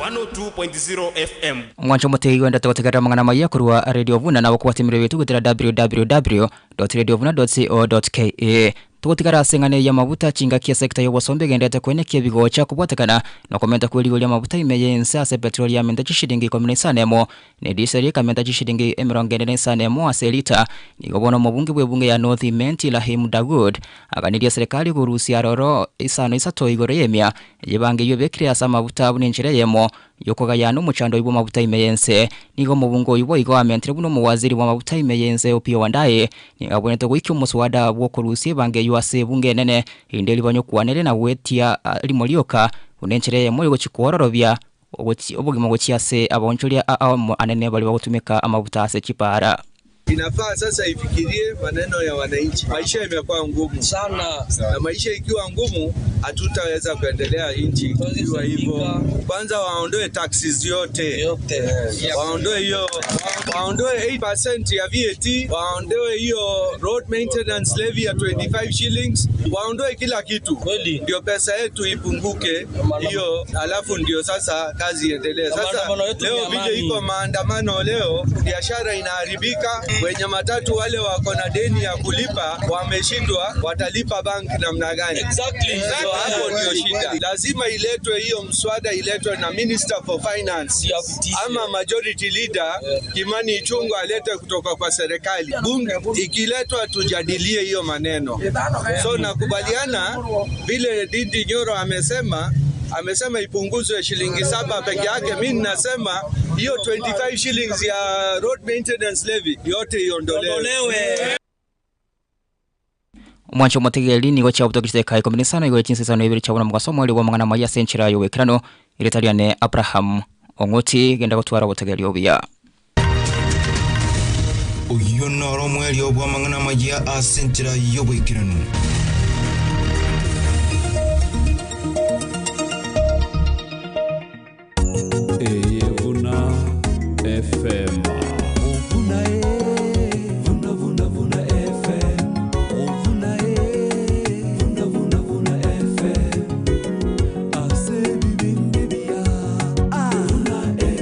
102.0 FM. Mwancho mutegi wenda tugotegerera mang'ana maiya korwa Radio Vuna na gokwatimire bitu gutira www.radiovuna.co.ke. Tugotigara ase ng'ana ya mabuta chingakia sekta ya obosombe gendete kwenekia ebigocha kobwatekana na komenta kwerigo ria mabuta ime yense ase petroli yamenta chishiringi ikomi na isano emo na diesel ekamenta chishiringi emirongo ene na isano emo ase elita. Nigo bono omobunge bwa ebunge ya North Imenti Rahim Dawood aganirie serikali korusia aroro isano isato igoro ya emia eyebange eywo ebekire ase amabuta buna enchera eyemo Yokogayana omochando oyio bw'amabuta ime y'ense. Nigo omobunge oyio boigo amentire buna omowaziri bw'amabuta ime y'ense Opiyo Wandayi nigo abwenerete goikia omoswada bw'okorusia ebango eyio ase ebunge enene erinde ribanye okwanere na goetia rimo rioka buna enchera eyemo yogochia kwororobia obogima gochia ase abaonchoria anene baria bagotumeka amabuta ase chipaara. Inafaa sasa ifikirie maneno ya wananchi. Maisha imekuwa ngumu sana, na maisha ikiwa ngumu hatutaweza kuendelea nchi ikiwa hivyo. Kwanza waondoe taxes yote, waondoe hiyo, waondoe 8% ya VAT, waondoe hiyo road maintenance levy ya 25 shillings, waondoe kila kitu, ndio pesa yetu ipunguke hiyo, alafu ndio sasa kazi iendelee. Sasa leo vile iko maandamano leo, biashara inaharibika. Wenye matatu wale wako na deni ya kulipa wameshindwa, watalipa bank namna gani? Exactly. So hapo ndio shida. Lazima iletwe hiyo mswada, iletwe na Minister for Finance ama majority leader Kimani Ichung'wah alete kutoka kwa serikali. Bunge ikiletwa, tujadilie hiyo maneno. So nakubaliana vile Ndindi Nyoro amesema amesema ipunguzwe shilingi 7 peke yake. Mimi ninasema hiyo 25 shillings ya road maintenance levy yote iondolewe. Omwancho omotegereri nigo chiabutoki chidakika 15 igoro chinsa isano ibere chiabona mogaso omweri bwa amang'ana amaya ase enchera ya oboikeranu erieta riane Abraham Ong'oti genda gotwara obotegereri obuya. Oyio noro omwerio bw'amang'ana amaya ase enchera y'oboikeranu. Eye Vuna FM. Vuna e, vuna vuna vuna FM. Vuna e, vuna vuna vuna FM. Ase bibinde bia. Vuna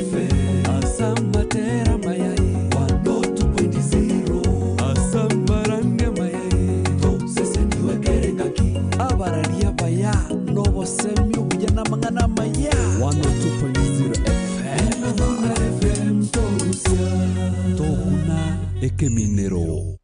FM. Asamatera mayai. 102.0. Asambarange mayai. To sese niwe kerengaki. Abararia baya nobosemi obuya n'amang'ana amaya. 102.0 FM. Vuna FM torusia. Tokuna ekeminero.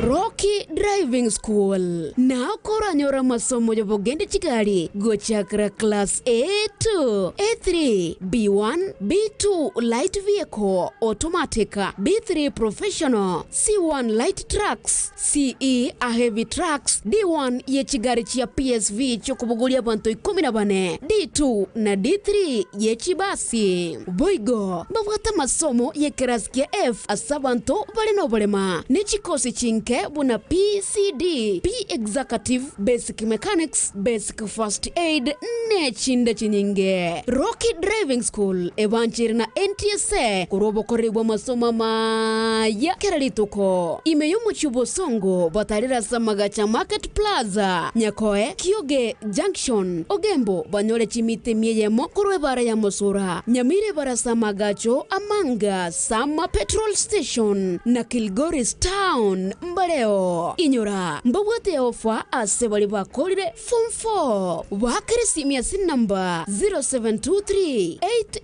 Rocky Driving School nakoranyora masomo yobogende chigari gochakra class A2 A3 B1 B2 light vehicle automatic B3 professional C1 light trucks CE a heavy trucks D1 ye chigari chia PSV chokobogoria abanto 14 D2 na D3 ye chibasi boigo babwate amasomo ye kerasi kia F ase abanto bare noborema ne chikosi chinke buna PCD P Executive Basic Mechanics Basic First Aid ne chinde chinyinge. Rocky Driving School ebanchire na NTSA korwa obokoreri bwa amasomo amaya kera rituko. Ime y'omochie Bosongo batarire ase amagacha Market Plaza Nyakoe Kioge Junction Ogembo banyore chimita emia eyemo korwa ebara ya Mosura Nyamira ebara ase amagacho Amanga Sama Petrol Station na Kilgoris Town mbareo. Inyora mbabwate ofa ase baria bakorire form 4 baakere esimi ase enamba 0723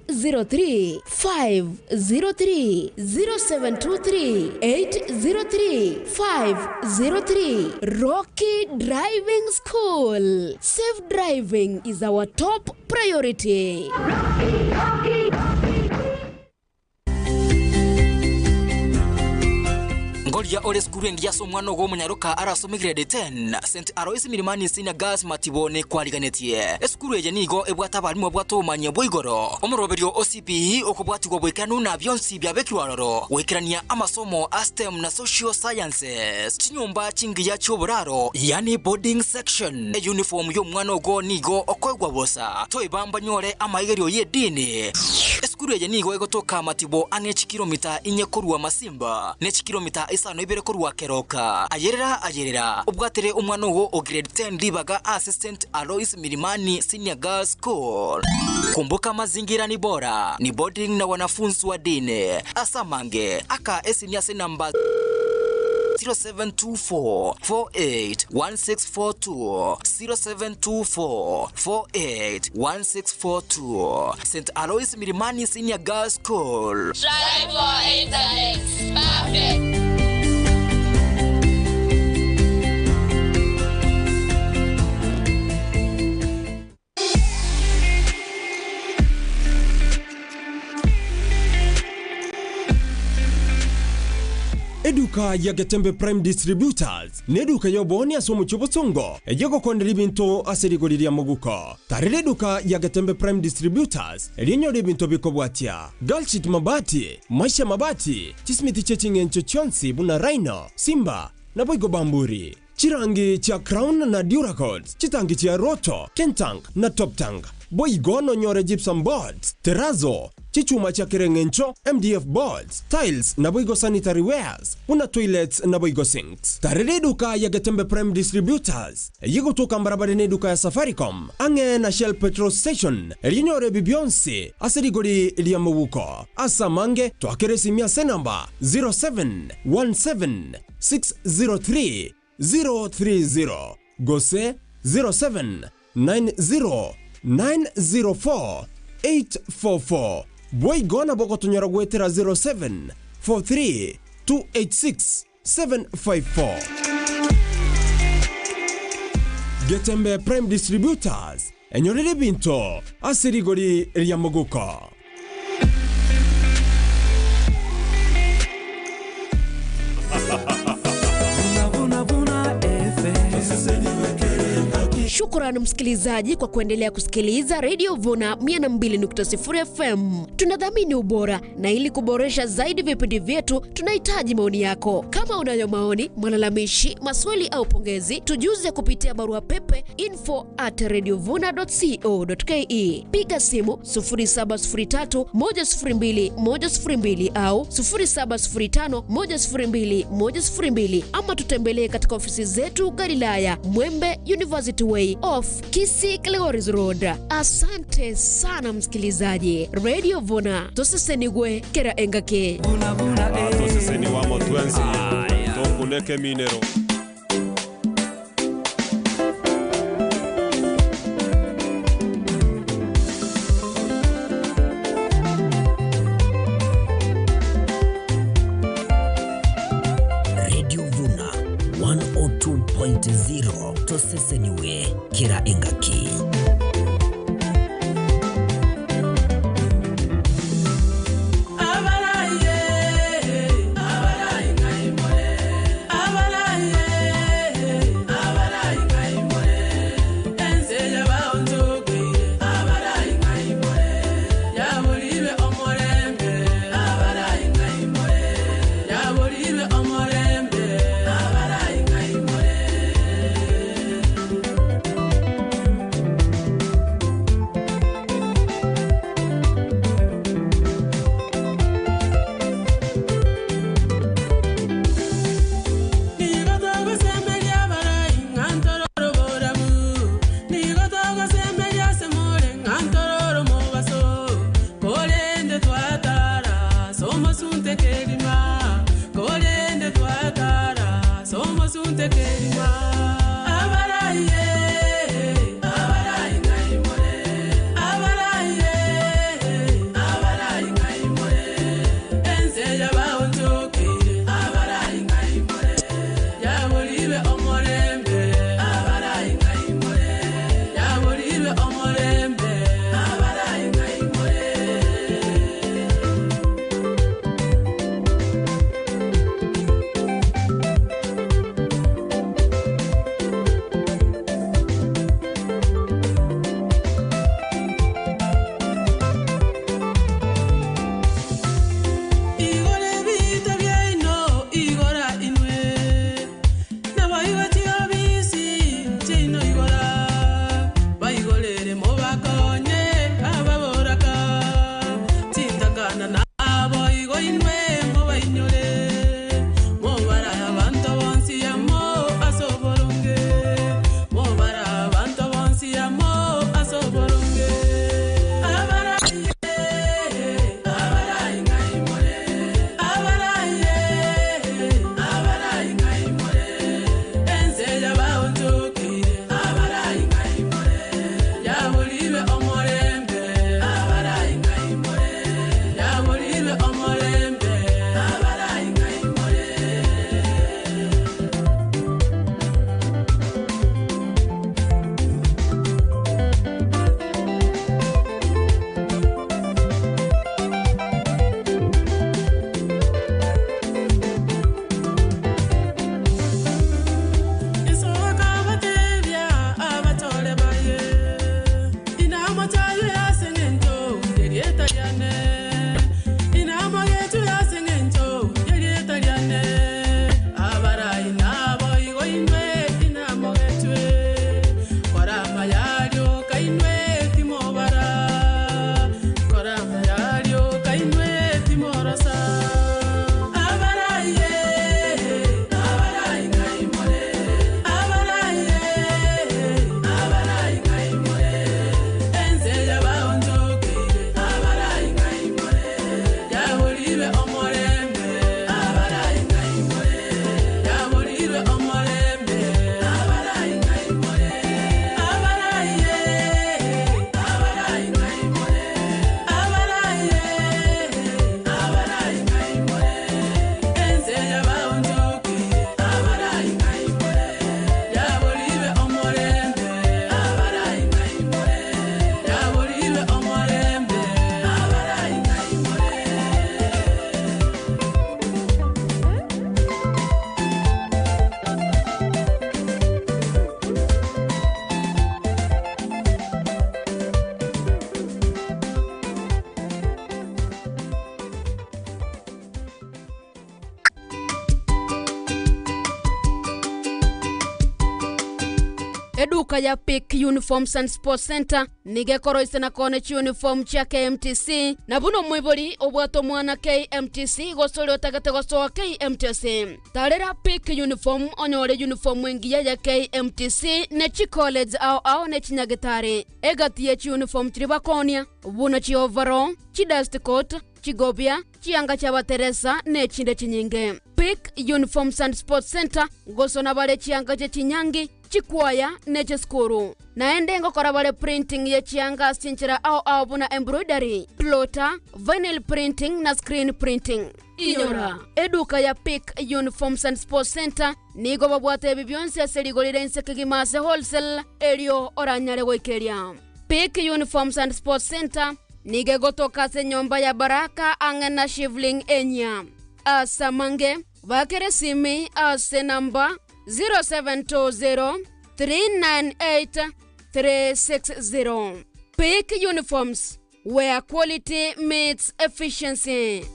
803 503 0723 803 503. Rocky Driving School. Safe driving is our top priority. Ngoria ore sukuru engiya ase omwana ogo omonyaroka arasome grade 10 St Alois Milimani Senior Girls Matibo nekwariganetie. Esukuru eye nigo ebwate abarimu babwate obomanyi bwa igoro. Omoroberio o CPE okobwatigwa boikeranu na bionsi biabekirwe aroro goikerania amasomo a STEM na social sciences. Chinyomba chingiya chioboraro yani boarding section. Euniform y'omwana ogo nigo okoegwa bosa. Toibamba nyore amaigerio y'edini. Esukuru eye nigo egotoka Matibo ang'e chikilomita inye korwa Masimba ne chikilomita isano ibere korwa Keroka. Ayerera ayerera obwatere omwana ogo o grade 10 ribaga ase St Alois Milimani Senior Girls School. Kumbuka mazingira ni bora, ni boarding na wanafunzi wa dini. Asamange aka esimi ase namba 0724 48 1642 0724 48 1642. St Alois Milimani Senior Girls School. Strive for excellence. Perfect. Eduka ya Getembe Prime Distributors neduka y'oboonia ase omochie obosongo eye egokondera ebinto ase rigori ria moguko. Tarera eduka ya Getembe Prime Distributors erio onyore ebinto bikobwatia, Galshit mabati, Maisha mabati, chisimiti chie ching'encho chionsi buna Rhino, Simba, naboigo Bamburi. Chirangi chia Crown na Duracoat, chitangi chia Roto, Kentank na Toptank. Boigo nonyore gypsum boards, terrazzo, chichuma chia kera eng'encho, MDF boards, tiles naboigo sanitary wares buna toilets naboigo sinks. Tarera eduka ya Getembe Prime Distributors eye egotoka mbarabare neduka ya Safaricom ang'e na Shell petrol station erio onyore ebi bionsi ase rigori ria mobuko. Ase amange twakere esimi ase enamba 0717 603 030 gose 0790 904 844. Boigo nabo ogotonyora goetera 0743 286 754. Getembe Prime Distributors, enyorere ebinto ase rigori ria moguko. Shukrani msikilizaji kwa kuendelea kusikiliza Radio Vuna 102.0 FM. Tunadhamini ubora na ili kuboresha zaidi vipindi vyetu tunahitaji maoni yako. Kama unayo maoni, malalamishi, maswali au pongezi, tujuze kupitia barua pepe info at radiovuna.co.ke. Piga simu 0703 102 102 au 0705 102 102 ama tutembelee katika ofisi zetu Galilaya, Mwembe University Way off Kisii Kilgoris Road. Asante sana msikilizaji. Radio Vuna tosesenigwe kera engake. Toseseni wa motwensi tokuneke minero. Radio Vuna 102.0 toseseniwe kera engaki. Eduka ya Pick Uniforms and Sports Center nigo ekoroisia na koona chiuniform chia KMTC, na buna omoibori obwate omwana KMTC gose oria otagete gosoa KMTC. Tarera Pick Uniform onyore uniform engiya ya KMTC ne chicollege ao ao ne chinyagitari. Egati ye chiuniform chiria bakoonia, buna chioverall, chidust coat, chigobia, chianga chi'abateresa, na echinde chinyinge. Pick Uniforms and Sports Centre ngosona bare chianga chie chinyangi, chikwaya, ne chisukuru. Naende ngokora bare printing ye chianga ase chinchera ao ao buna embroidery, plotter, vinyl printing na screen printing. Inyora, eduka ya Pick Uniforms and Sports Centre nigo babwate ebi bionsi ase rigori rire inse kegima ase wholesale erio oranyare goikeria. Pick Uniforms and Sports Centre nigo egotoka ase enyomba ya Baraka ang'e na Shivling enyia. Ase amange, bakere esimi ase enamba 0720 398 360. Pick Uniforms, where quality meets efficiency.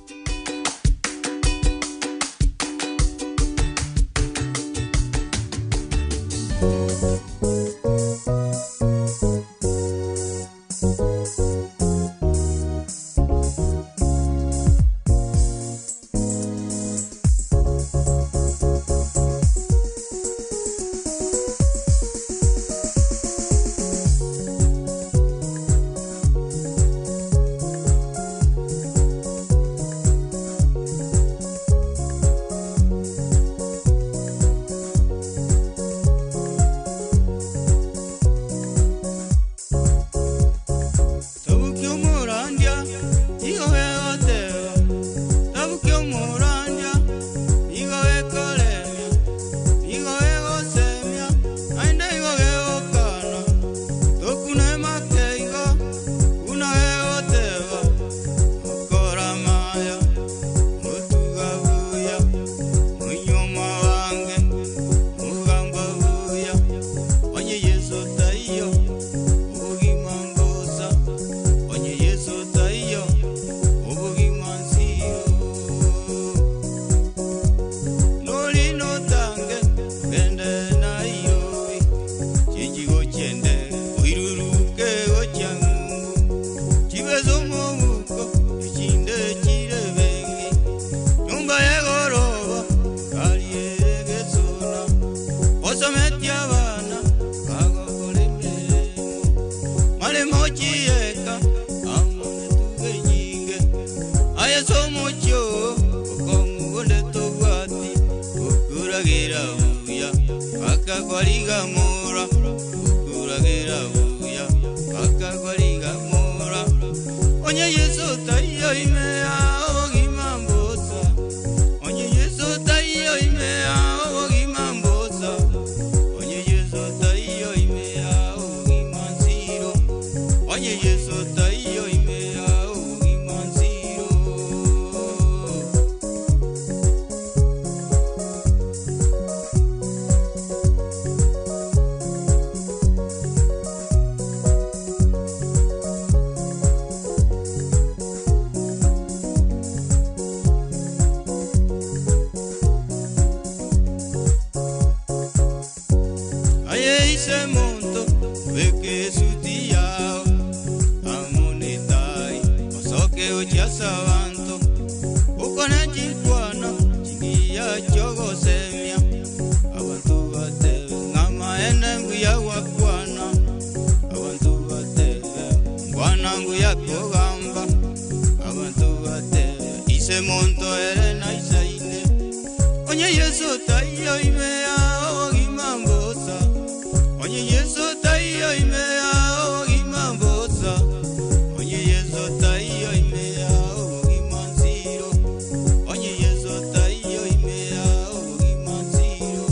Tabukia omorandia, igo gegoteba. Tabukia omorandia, igo gekoremia, igo gegosemia, naende igo gegokana. Tokuna emate igo, buna gegoteba. Okora amaya, otuga buya, monyoma wange, ogamba buya. Onye Yeso taiyo, obogima mbosa. Onye Yeso taiyo, obogima nsiro. Nori notange, gende Nairobi. Chinchigo chiende, oiruruke gochia ng'umbu. Chibesa omobuko, echinde chire bengi. Nyumba y'egoroba, gari egesona. Osometi abana, bagokora emeremo. Maremo chieka, amo netuga enyinge. Aye ase omochie oo, okong'u onde tobwati, okuragera buya, akakwarigamora, okuragera buya, akakwarigamora. Onye Yeso taiyo imea obogima mbosa. Onye Yeso taiyo imea obogima mbosa. Onye Yeso taiyo imea obogima nsiro. Onye Yeso taiyo imea obogima nsiro. Aye ise monto weke suti yao amonetai osoke ochiasa banto ukona chikwana chingiya chogosemia abantu batebe ng'amaene mbuya gwakwana abantu batebe ngwana nguya kogamba abantu batebe ise monto ere naisaine onye Yeso taiyo imea obogima mbosa. Onye Yeso taiyo imea obogima mbosa. Onye Yeso taiyo imea obogima nsiro. Onye Yeso taiyo imea obogima nsiro.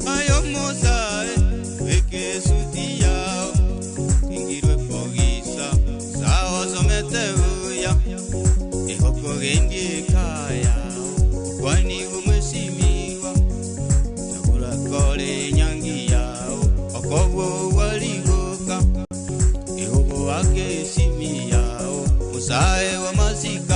Ayo mosae, weke suti yao, ingirwe fogisa, sao somete uya, ehoko gendi kaya, kwani umesimiwa, chakula kole nyangi yao, okobo waligoka. Wake esimi yao musae wa masika.